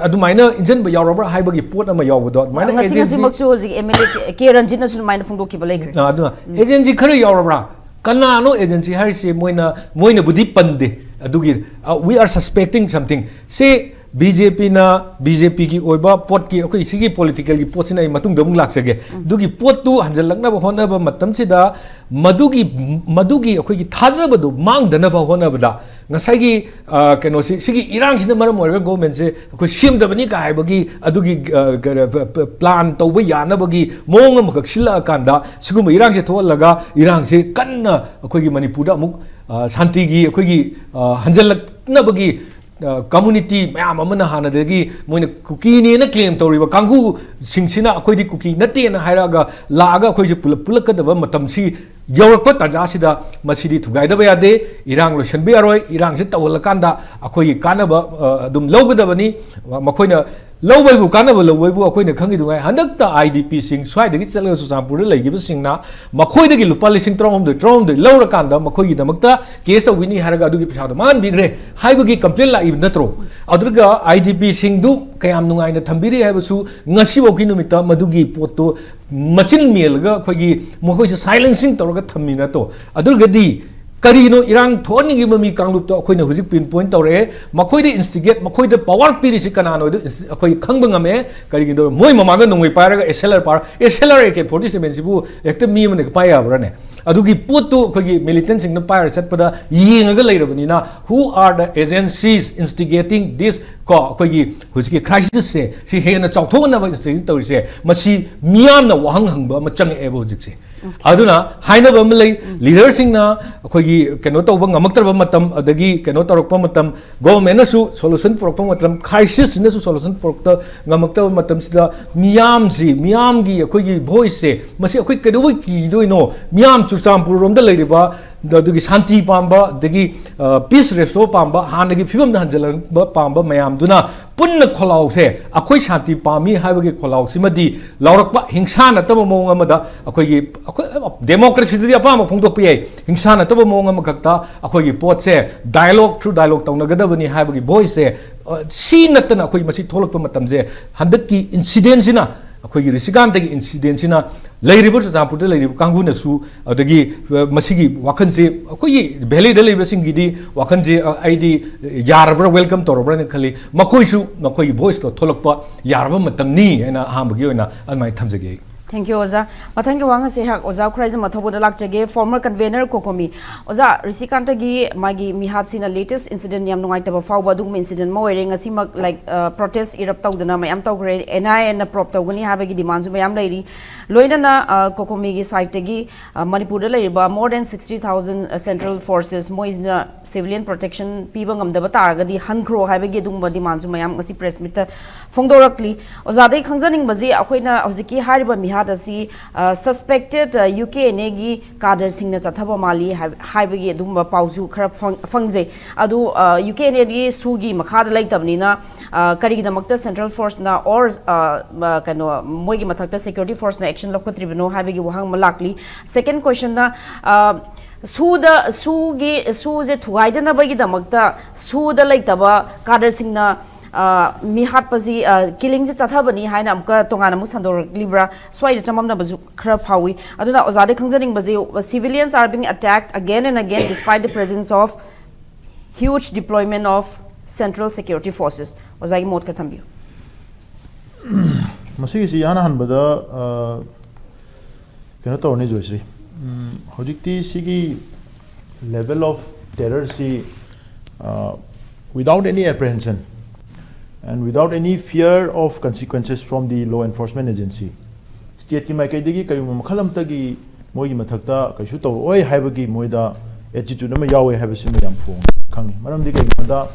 ꯑꯗꯨꯃꯥꯏꯅ ꯏꯟꯁꯤꯟꯕ ꯌꯥꯎꯔꯕ꯭ꯔꯥ ꯍꯥꯏꯕꯒꯤ ꯄꯣꯠ ꯑꯃ ꯌꯥꯎꯕꯗꯣ, ꯑꯗꯨꯃꯥꯏꯅ ꯉꯁꯤ agency ꯉꯁꯤꯃꯛꯁꯨ ꯍꯧꯖꯤꯛ ꯑꯦꯝ ꯑꯦꯜ ꯑꯦ ꯀꯦ ꯔꯟꯖꯤꯠꯅꯁꯨ ꯑꯗꯨꯃꯥꯏꯅ ꯐꯣꯡꯗꯣꯛꯈꯤꯕ ꯂꯩꯈ꯭ꯔꯦ꯫ ꯑ, ꯑꯗꯨꯅ agency ꯈꯔ ꯌꯥꯎꯔꯕ꯭ꯔꯥ? ꯀꯅꯥꯅꯣ agency ꯍꯥꯏꯔꯤꯁꯦ? ꯃꯣꯏꯅ, ꯃꯣꯏꯅꯕꯨꯗꯤ ꯄꯟꯗꯦ꯫ ꯑꯗꯨꯒꯤ, ꯑ, we are suspecting something꯫ ꯁꯤ ꯕꯤ ꯖꯦ ꯄꯤꯅ, ꯕꯤ ꯖꯦ ꯄꯤꯒꯤ ꯑꯣꯏꯕ ꯄꯣꯠꯀꯤ, ꯑꯩꯈꯣꯏ ꯁꯤꯒꯤ politicalꯒꯤ ꯄꯣꯠꯁꯤꯅ ꯑꯩ ꯃꯇꯨꯡꯗ ꯑꯃꯨꯛ ꯂꯥꯛꯆꯒꯦ꯫ ꯑꯗꯨꯒꯤ ꯄꯣꯠꯇꯨ ꯍꯟꯖꯜꯂꯛꯅꯕ ꯍꯣꯠꯅꯕ ꯃꯇꯝꯁꯤꯗ ꯃꯗꯨꯒꯤ, ꯃꯗꯨꯒꯤ ꯑꯩꯈꯣꯏꯒꯤ ꯊꯥꯖꯕꯗꯨ ꯃꯥꯡꯗꯅꯕ ꯍꯣꯠꯅꯕꯗ ꯉꯁꯥꯏꯒꯤ, ꯑ, ꯀꯩꯅꯣꯁꯤ, ꯁꯤꯒꯤ ꯏꯔꯥꯡꯁꯤꯅ ꯃꯔꯝ ꯑꯣꯏꯔꯒ governmentꯁꯦ ꯑꯩꯈꯣꯏ ꯁꯦꯝꯗꯕꯅꯤ ꯀꯥ ꯍꯥꯏꯕꯒꯤ ꯑꯗꯨꯒꯤ, ꯑ, ꯀ-, ꯄ-, ꯄ-, plan ꯇꯧꯕ ꯌꯥꯅꯕꯒꯤ ꯃꯑꯣꯡ ꯑꯃꯈꯛ ꯁꯤꯜꯂꯛꯑꯀꯥꯟꯗ ꯁꯤꯒꯨꯝꯕ ꯏꯔꯥꯡꯁꯦ ꯊꯣꯛꯍꯜꯂꯒ ꯏꯔꯥꯡꯁꯦ ꯀꯟꯅ ꯑꯩꯈꯣꯏꯒꯤ ꯃꯅꯤꯄꯨꯔꯗ ꯑꯃꯨꯛ, ꯑ, ꯁꯥꯟꯇꯤꯒꯤ ꯑꯩꯈꯣꯏꯒꯤ, ꯑ, ꯍꯟꯖꯜꯂꯛꯅꯕꯒꯤ, ꯑ, community ꯃꯌꯥꯝ ꯑꯃꯅ ꯍꯥꯟꯅꯗꯒꯤ ꯃꯣꯏꯅ ꯀꯨꯀꯤꯅꯦꯅ claim ꯇꯧꯔꯤꯕ ꯀꯥꯡꯕꯨꯁꯤꯡꯁꯤꯅ ꯑꯩꯈꯣꯏꯗꯤ ꯀꯨꯀꯤ ꯅꯠꯇꯦꯅ ꯍꯥꯏꯔꯛꯑꯒ ꯂꯥꯛꯑꯒ ꯑꯩꯈꯣꯏꯁꯦ ꯄꯨꯂꯞ ꯄꯨꯜꯂꯛꯀꯗꯕ ꯃꯇꯝꯁꯤ ꯌꯧꯔꯛꯄ ꯇꯥꯟꯖꯥꯁꯤꯗ ꯃꯁꯤꯗꯤ ꯊꯨꯒꯥꯏꯗꯕ ꯌꯥꯗꯦ꯫ ꯏꯔꯥꯡ ꯂꯣꯏꯁꯤꯟꯕ ꯌꯥꯔꯣꯏ꯫ ꯏꯔꯥꯡꯁꯤ ꯇꯧꯍꯜꯂꯀꯥꯟꯗ ꯑꯩꯈꯣꯏꯒꯤ ꯀꯥꯟꯅꯕ, ꯑ, ꯑꯗꯨꯝ ꯂꯧꯒꯗꯕꯅꯤ꯫ ꯃꯈꯣꯏꯅ ꯂꯧꯕꯩꯕꯨ, ꯀꯥꯟꯅꯕ ꯂꯧꯕꯩꯕꯨ ꯑꯩꯈꯣꯏꯅ ꯈꯪꯉꯤꯗꯨꯉꯥꯏ, ꯍꯟꯗꯛꯇ ꯑꯥꯏ ꯗꯤ ꯄꯤꯁꯤꯡ ꯁ꯭ꯋꯥꯏꯗꯒꯤ ꯆꯠꯂꯒ ꯆꯨꯔꯆꯥꯟꯄꯨꯔꯗ ꯂꯩꯈꯤꯕꯁꯤꯡꯅ ꯃꯈꯣꯏꯗꯒꯤ ꯂꯨꯄꯥ ꯂꯤꯁꯤꯡ ꯇꯔꯥꯍꯨꯝꯗꯣꯏ, ꯇꯔꯥꯍꯨꯝꯗꯣꯏ ꯂꯧꯔꯀꯥꯟꯗ ꯃꯈꯣꯏꯒꯤꯗꯃꯛꯇ case ꯇꯧꯕꯤꯅꯤ ꯍꯥꯏꯔꯒ ꯑꯗꯨꯒꯤ ꯄꯩꯁꯥꯗꯣ ꯃꯥꯡꯍꯟꯕꯤꯈ꯭ꯔꯦ ꯍꯥꯏꯕꯒꯤ complaint ꯂꯥꯛꯏꯕ ꯅꯠꯇ꯭ꯔꯣ? ꯑꯗꯨꯒ ꯑꯥꯏ ꯗꯤ ꯄꯤꯁꯤꯡꯗꯨ ꯀꯌꯥꯝ ꯅꯨꯡꯉꯥꯏꯅ ꯊꯝꯕꯤꯔꯤ ꯍꯥꯏꯕꯁꯨ ꯉꯁꯤꯐꯥꯎꯒꯤ ꯅꯨꯃꯤꯠꯇ ꯃꯗꯨꯒꯤ ꯄꯣꯠꯇꯣ ꯃꯆꯤꯟ ꯃꯦꯜꯂꯒ ꯑꯩꯈꯣꯏꯒꯤ ꯃꯈꯣꯏꯁꯦ silencing ꯇꯧꯔꯒ ꯊꯝꯃꯤ ꯅꯠꯇ꯭ꯔꯣ? ꯑꯗꯨꯒꯗꯤ ꯀꯔꯤꯅꯣ ꯏꯔꯥꯡ ꯊꯣꯛꯍꯟꯅꯤꯡꯉꯤꯕ ꯃꯤ ꯀꯥꯡꯂꯨꯞꯇꯣ ꯑꯩꯈꯣꯏꯅ ꯍꯧꯖꯤꯛ pinpoint ꯇꯧꯔꯛꯑꯦ꯫ ꯃꯈꯣꯏꯗ instigate, ꯃꯈꯣꯏꯗ power ꯄꯤꯔꯤꯁꯤ ꯀꯅꯥꯅꯣ ꯍꯥꯏꯗꯨ insti-, ꯑꯩꯈꯣꯏ ꯈꯪꯕ ꯉꯝꯃꯦ꯫ ꯀꯔꯤꯒꯤꯅꯣ? ꯃꯣꯏ ꯃꯃꯥꯡꯗ ꯅꯣꯡꯃꯩ ꯄꯥꯏꯔꯒ S L R ꯄꯥꯏꯔ, S L R A K forty seven ꯁꯤꯕꯨ ꯍꯦꯛꯇ ꯃꯤ ꯑꯃꯅ ꯄꯥꯏ ꯌꯥꯕ꯭ꯔꯥꯅꯦ? ꯑꯗꯨꯒꯤ ꯄꯣꯠꯇꯨ ꯑꯩꯈꯣꯏꯒꯤ militantꯁꯤꯡꯅ ꯄꯥꯏꯔ ꯆꯠꯄꯗ ꯌꯦꯡꯉꯒ ꯂꯩꯔꯕꯅꯤꯅ, who are the agencies instigating this? ꯀꯣ, ꯑꯩꯈꯣꯏꯒꯤ ꯍꯧꯖꯤꯛꯀꯤ crisisꯁꯦ, ꯁꯤ ꯍꯦꯟꯅ ꯆꯥꯎꯊꯣꯛꯍꯟꯅꯕ instigate ꯇꯧꯔꯤꯁꯦ, ꯃꯁꯤ ꯃꯤꯌꯥꯝꯅ ꯋꯥꯍꯪ ꯍꯪꯕ ꯑꯃ ꯆꯪꯉꯛꯑꯦꯕ ꯍꯧꯖꯤꯛꯁꯦ꯫ ꯑꯗꯨꯅ ꯍꯥꯏꯅꯕ ꯑꯃ ꯂꯩ, leaderꯁꯤꯡꯅ ꯑꯩꯈꯣꯏꯒꯤ ꯀꯩꯅꯣ ꯇꯧꯕ ꯉꯝꯃꯛꯇ꯭ꯔꯕ ꯃꯇꯝ, ꯑꯗꯒꯤ ꯀꯩꯅꯣ ꯇꯧꯔꯛꯄ ꯃꯇꯝ, governmentꯅꯁꯨ solution ꯄꯨꯔꯛꯄ ꯃꯇꯝ, crisisꯁꯤꯅꯁꯨ solution ꯄꯨꯔꯛꯇ ꯉꯝꯃꯛꯇꯕ ꯃꯇꯝꯁꯤꯗ ꯃꯤꯌꯥꯝꯁꯤ, ꯃꯤꯌꯥꯝꯒꯤ ꯑꯩꯈꯣꯏꯒꯤ voiceꯁꯦ, ꯃꯁꯤ ꯑꯩꯈꯣꯏ ꯀꯩꯗꯧꯕꯩ ꯀꯤꯗꯣꯏꯅꯣ? ꯃꯤꯌꯥꯝ ꯆꯨꯔꯆꯥꯟꯄꯨꯔꯔꯣꯝꯗ ꯂꯩꯔꯤꯕ ꯑꯗꯨꯒꯤ ꯁꯥꯟꯇꯤ ꯄꯥꯝꯕ, ꯑꯗꯒꯤ ꯄꯤꯁ ꯔꯦꯁꯇꯣꯔ ꯄꯥꯝꯕ, ꯍꯥꯟꯅꯒꯤ ꯐꯤꯕꯝꯗ ꯍꯟꯖꯤꯜꯂꯛꯄ ꯄꯥꯝꯕ ꯃꯌꯥꯝꯗꯨꯅ ꯄꯨꯟꯅ ꯈꯣꯜꯂꯥꯎꯁꯦ, ꯑꯩꯈꯣꯏ ꯁꯥꯟꯇꯤ ꯄꯥꯝꯃꯤ ꯍꯥꯏꯕꯒꯤ ꯈꯣꯜꯂꯥꯎꯁꯤꯃꯗꯤ ꯂꯥꯎꯔꯛꯄ, ꯍꯤꯡꯁꯥ ꯅꯠꯇꯕ ꯃꯑꯣꯡ ꯑꯃꯗ ꯑꯩꯈꯣꯏꯒꯤ, ꯑꯩꯈꯣꯏ ꯗꯦꯃꯣꯀ꯭ꯔꯦꯁꯤꯗꯗꯤ ꯑꯄꯥꯝꯕ ꯐꯣꯡꯗꯣꯛꯄ ꯌꯥꯏ, ꯍꯤꯡꯁꯥ ꯅꯠꯇꯕ ꯃꯑꯣꯡ ꯑꯃꯈꯛꯇ ꯑꯩꯈꯣꯏꯒꯤ ꯄꯣꯠꯁꯦ dialogue through dialogue ꯇꯧꯅꯒꯗꯕꯅꯤ ꯍꯥꯏꯕꯒꯤ ꯚꯣꯏꯁꯁꯦ, ꯁꯤ ꯅꯠꯇꯅ ꯑꯩꯈꯣꯏ ꯃꯁꯤ ꯊꯣꯛꯂꯛꯄ ꯃꯇꯝꯁꯦ, ꯍꯟꯗꯛꯀꯤ ꯏꯟꯁꯤꯗꯦꯟꯁꯤꯅ, ꯑꯩꯈꯣꯏꯒꯤ ꯔꯤꯁꯤꯀꯥꯟꯇꯒꯤ ꯏꯟꯁꯤꯗꯦꯟꯁꯤꯅ ꯂꯩꯔꯤꯕ ꯆꯨꯔꯆꯥꯟꯄꯨꯔꯗ ꯂꯩꯔꯤꯕ ꯀꯥꯡꯕꯨꯅꯁꯨ, ꯑꯗꯒꯤ ꯃꯁꯤꯒꯤ ꯋꯥꯈꯜꯁꯦ ꯑꯩꯈꯣꯏꯒꯤ ꯚꯦꯂꯤꯗ ꯂꯩꯕꯁꯤꯡꯒꯤꯗꯤ ꯋꯥꯈꯜꯁꯦ, ꯑ, ꯑꯩꯗꯤ ꯌꯥꯔꯕ꯭ꯔꯥ, ꯋꯦꯜꯀꯝ ꯇꯧꯔꯕ꯭ꯔꯥꯅ ꯈꯜꯂꯤ꯫ ꯃꯈꯣꯏꯁꯨ ꯃꯈꯣꯏꯒꯤ ꯚꯣꯏꯁꯇꯣ ꯊꯣꯛꯂꯛꯄ ꯌꯥꯔꯕ ꯃꯇꯝꯅꯤ ꯍꯥꯏꯅ ꯑꯍꯥꯟꯕꯒꯤ ꯑꯣꯏꯅ ꯑꯗꯨꯃꯥꯏꯅ ꯊꯝꯖꯒꯦ ꯑꯩ꯫ Thank you, ꯑꯣꯖꯥ꯫ ꯃꯊꯪꯒꯤ ꯋꯥꯍꯪ ꯑꯁꯤ ꯑꯩꯍꯥꯛ ꯑꯣꯖꯥ ꯈꯨꯔꯥꯏꯖꯝ ꯑꯊꯧꯕꯗ ꯂꯥꯛꯆꯒꯦ꯫ Former convener COCOMI꯫ ꯑꯣꯖꯥ, ꯔꯤꯁꯤꯀꯥꯟꯇꯒꯤ ꯃꯥꯒꯤ ꯃꯤꯍꯥꯠꯁꯤꯅ latest incident, ꯌꯥꯝ ꯅꯨꯡꯉꯥꯏꯇꯕ ꯐꯥꯎꯕ ꯑꯗꯨꯒꯨꯝꯕ incident ꯑꯃ ꯑꯣꯏꯔꯦ꯫ ꯉꯁꯤꯃꯛ, like, protest erupt ꯇꯧꯗꯅ ꯃꯌꯥꯝ ꯇꯧꯈ꯭ꯔꯦ꯫ NIA ꯅ probe ꯇꯧꯒꯅꯤ ꯍꯥꯏꯕꯒꯤ demandꯁꯨ ꯃꯌꯥꯝ ꯂꯩꯔꯤ꯫ ꯂꯣꯏꯅꯅ COCOMI ꯒꯤ side ꯇꯒꯤ ꯃꯅꯤꯄꯨꯔꯗ ꯂꯩꯔꯤꯕ more than sixty thousand central forces, ꯃꯣꯏꯁꯤꯅ civilian protection ꯄꯤꯕ ꯉꯝꯗꯕ ꯇꯥꯔꯒꯗꯤ ꯍꯟꯈ꯭ꯔꯣ ꯍꯥꯏꯕꯒꯤ ꯑꯗꯨꯒꯨꯝꯕ demandꯁꯨ ꯃꯌꯥꯝ ꯉꯁꯤ press meet ꯇ ꯐꯣꯡꯗꯣꯔꯛꯂꯤ꯫ ꯑꯣꯖꯥꯗꯒꯤ ꯈꯪꯖꯅꯤꯡꯕꯁꯤ, ꯑꯩꯈꯣꯏꯅ ꯍꯧꯖꯤꯛꯀꯤ ꯍꯥꯏꯔꯤꯕ ꯃꯤꯍꯥꯠ ꯑꯁꯤ suspected UKNA ꯒꯤ cadre ꯁꯤꯡꯅ ꯆꯠꯊꯕ ꯃꯥꯜꯂꯤ ꯍꯥꯏꯕꯒꯤ ꯑꯗꯨꯒꯨꯝꯕ ꯄꯥꯎꯁꯨ ꯈꯔ ꯐꯪꯖꯩ꯫ ꯑꯗꯨ UKNA ꯒꯤ SoO ꯒꯤ ꯃꯈꯥꯗ ꯂꯩꯇꯕꯅꯤꯅ ꯀꯔꯤꯒꯤꯗꯃꯛꯇ central force ꯅ or ꯀꯩꯅꯣ, ꯃꯣꯏꯒꯤ ꯃꯊꯛꯇ security force ꯅ action ꯂꯧꯈꯠꯇ꯭ꯔꯤꯕꯅꯣ ꯍꯥꯏꯕꯒꯤ ꯋꯥꯍꯪ ꯑꯃ ꯂꯥꯛꯂꯤ꯫ Second question ꯅ, SoO ꯗ, SoO ꯒꯤ, SoO ꯁꯦ ꯊꯨꯒꯥꯏꯗꯅꯕꯒꯤꯗꯃꯛꯇ SoO ꯗ ꯂꯩꯇꯕ cadre ꯁꯤꯡꯅ ꯃꯤ ꯍꯥꯠꯄꯁꯤ, killing ꯁꯤ ꯆꯠꯊꯕꯅꯤ ꯍꯥꯏꯅ ꯑꯃꯨꯛꯀ ꯇꯣꯉꯥꯟꯅ ꯑꯃꯨꯛ ꯁꯟꯗꯣꯔꯛꯂꯤꯕ꯭ꯔꯥ? ꯁ꯭ꯋꯥꯏꯗ ꯆꯃꯝꯅꯕꯁꯨ ꯈꯔ ꯐꯥꯎꯏ꯫ ꯑꯗꯨꯅ ꯑꯣꯖꯥꯗ ꯈꯪꯖꯅꯤꯡꯕꯁꯤ, civilians are being attacked again and again despite the presence of huge deployment of central security forces꯫ ꯑꯣꯖꯥꯒꯤ ꯃꯣꯠ ꯈꯔ ꯊꯝꯕꯤꯌꯨ꯫ ꯃꯁꯤꯒꯤꯁꯤ ꯏꯍꯥꯟ ꯍꯥꯟꯕꯗ, ꯑ, ꯀꯩꯅꯣ ꯇꯧꯔꯅꯤ, ꯖꯣꯏꯁ꯭ꯔꯤ꯫ ꯎꯝ, ꯍꯧꯖꯤꯛꯇꯤ ꯁꯤꯒꯤ level of terror ꯁꯤ, ꯑ, without any apprehension and without any fear of consequences from the law enforcement agency, state ꯀꯤ ꯃꯥꯏꯀꯩꯗꯒꯤ ꯀꯔꯤꯒꯨꯝꯕ ꯃꯈꯜ ꯑꯃꯠꯇꯒꯤ ꯃꯣꯏꯒꯤ ꯃꯊꯛꯇ ꯀꯩꯁꯨ ꯇꯧꯔꯛꯑꯣꯏ ꯍꯥꯏꯕꯒꯤ ꯃꯣꯏꯗ attitude ꯑꯃ ꯌꯥꯎꯋꯦ ꯍꯥꯏꯕꯁꯤꯃ ꯌꯥꯝ ꯐꯣꯡ-, ꯈꯪꯉꯤ꯫ ꯃꯔꯝꯗꯤ ꯀꯩꯒꯤꯅꯣꯗ,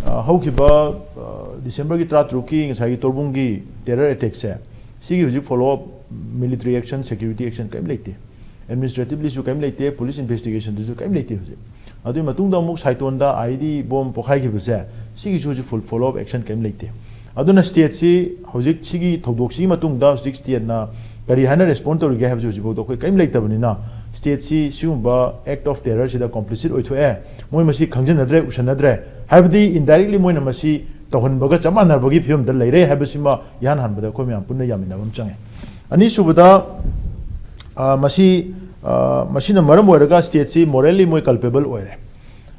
ꯑ, ꯍꯧꯈꯤꯕ, ꯑ, December ꯒꯤ ꯇꯔꯥꯇꯔꯨꯛꯀꯤ ꯉꯁꯥꯏꯒꯤ ꯇꯣꯔꯕꯨꯡꯒꯤ terror attack ꯁꯦ, ꯁꯤꯒꯤ ꯍꯧꯖꯤꯛ follow up military action, security action ꯀꯔꯤꯝ ꯂꯩꯇꯦ꯫ Administrativelyꯁꯨ ꯀꯔꯤꯝ ꯂꯩꯇꯦ, police investigationꯗꯁꯨ ꯀꯔꯤꯝ ꯂꯩꯇꯦ ꯍꯧꯖꯤꯛ꯫ ꯑꯗꯨꯒꯤ ꯃꯇꯨꯡꯗ ꯑꯃꯨꯛ ꯁꯥꯏꯇꯣꯟꯗ IED bomb ꯄꯣꯈꯥꯏꯈꯤꯕꯁꯦ, ꯁꯤꯒꯤꯁꯨ ꯍꯧꯖꯤꯛ full follow up action ꯀꯔꯤꯝ ꯂꯩꯇꯦ꯫ ꯑꯗꯨꯅ stateꯁꯤ ꯍꯧꯖꯤꯛ ꯁꯤꯒꯤ ꯊꯧꯗꯣꯛꯁꯤꯒꯤ ꯃꯇꯨꯡꯗ ꯍꯧꯖꯤꯛ stateꯅ ꯀꯔꯤ ꯍꯥꯏꯅ respond ꯇꯧꯔꯤꯒꯦ ꯍꯥꯏꯕꯁꯤ ꯍꯧꯖꯤꯛꯐꯥꯎꯗ ꯑꯩꯈꯣꯏ ꯀꯔꯤꯝ ꯂꯩꯇꯕꯅꯤꯅ, stateꯁꯤ ꯁꯤꯒꯨꯝꯕ act of terrorꯁꯤꯗ complicit ꯑꯣꯏꯊꯣꯛꯑꯦ, ꯃꯣꯏ ꯃꯁꯤ ꯈꯪꯖꯟꯅꯗ꯭ꯔꯦ, ꯎꯁꯟꯅꯗ꯭ꯔꯦ, ꯍꯥꯏꯕꯗꯤ indirectly ꯃꯣꯏꯅ ꯃꯁꯤ ꯇꯧꯍꯟꯕꯒ ꯆꯞ ꯃꯥꯟꯅꯕꯒꯤ ꯐꯤꯕꯝꯗ ꯂꯩꯔꯦ ꯍꯥꯏꯕꯁꯤꯃ ꯏꯍꯥꯟ ꯍꯥꯟꯕꯗ ꯑꯩꯈꯣꯏ ꯃꯌꯥꯝ ꯄꯨꯟꯅ ꯌꯥꯃꯤꯟꯅꯕ ꯑꯃ ꯆꯪꯉꯦ꯫ ꯑꯅꯤꯁꯨꯕꯗ, ꯑ, ꯃꯁꯤ, ꯑ, ꯃꯁꯤꯅ ꯃꯔꯝ ꯑꯣꯏꯔꯒ stateꯁꯤ morally ꯃꯣꯏ culpable ꯑꯣꯏꯔꯦ꯫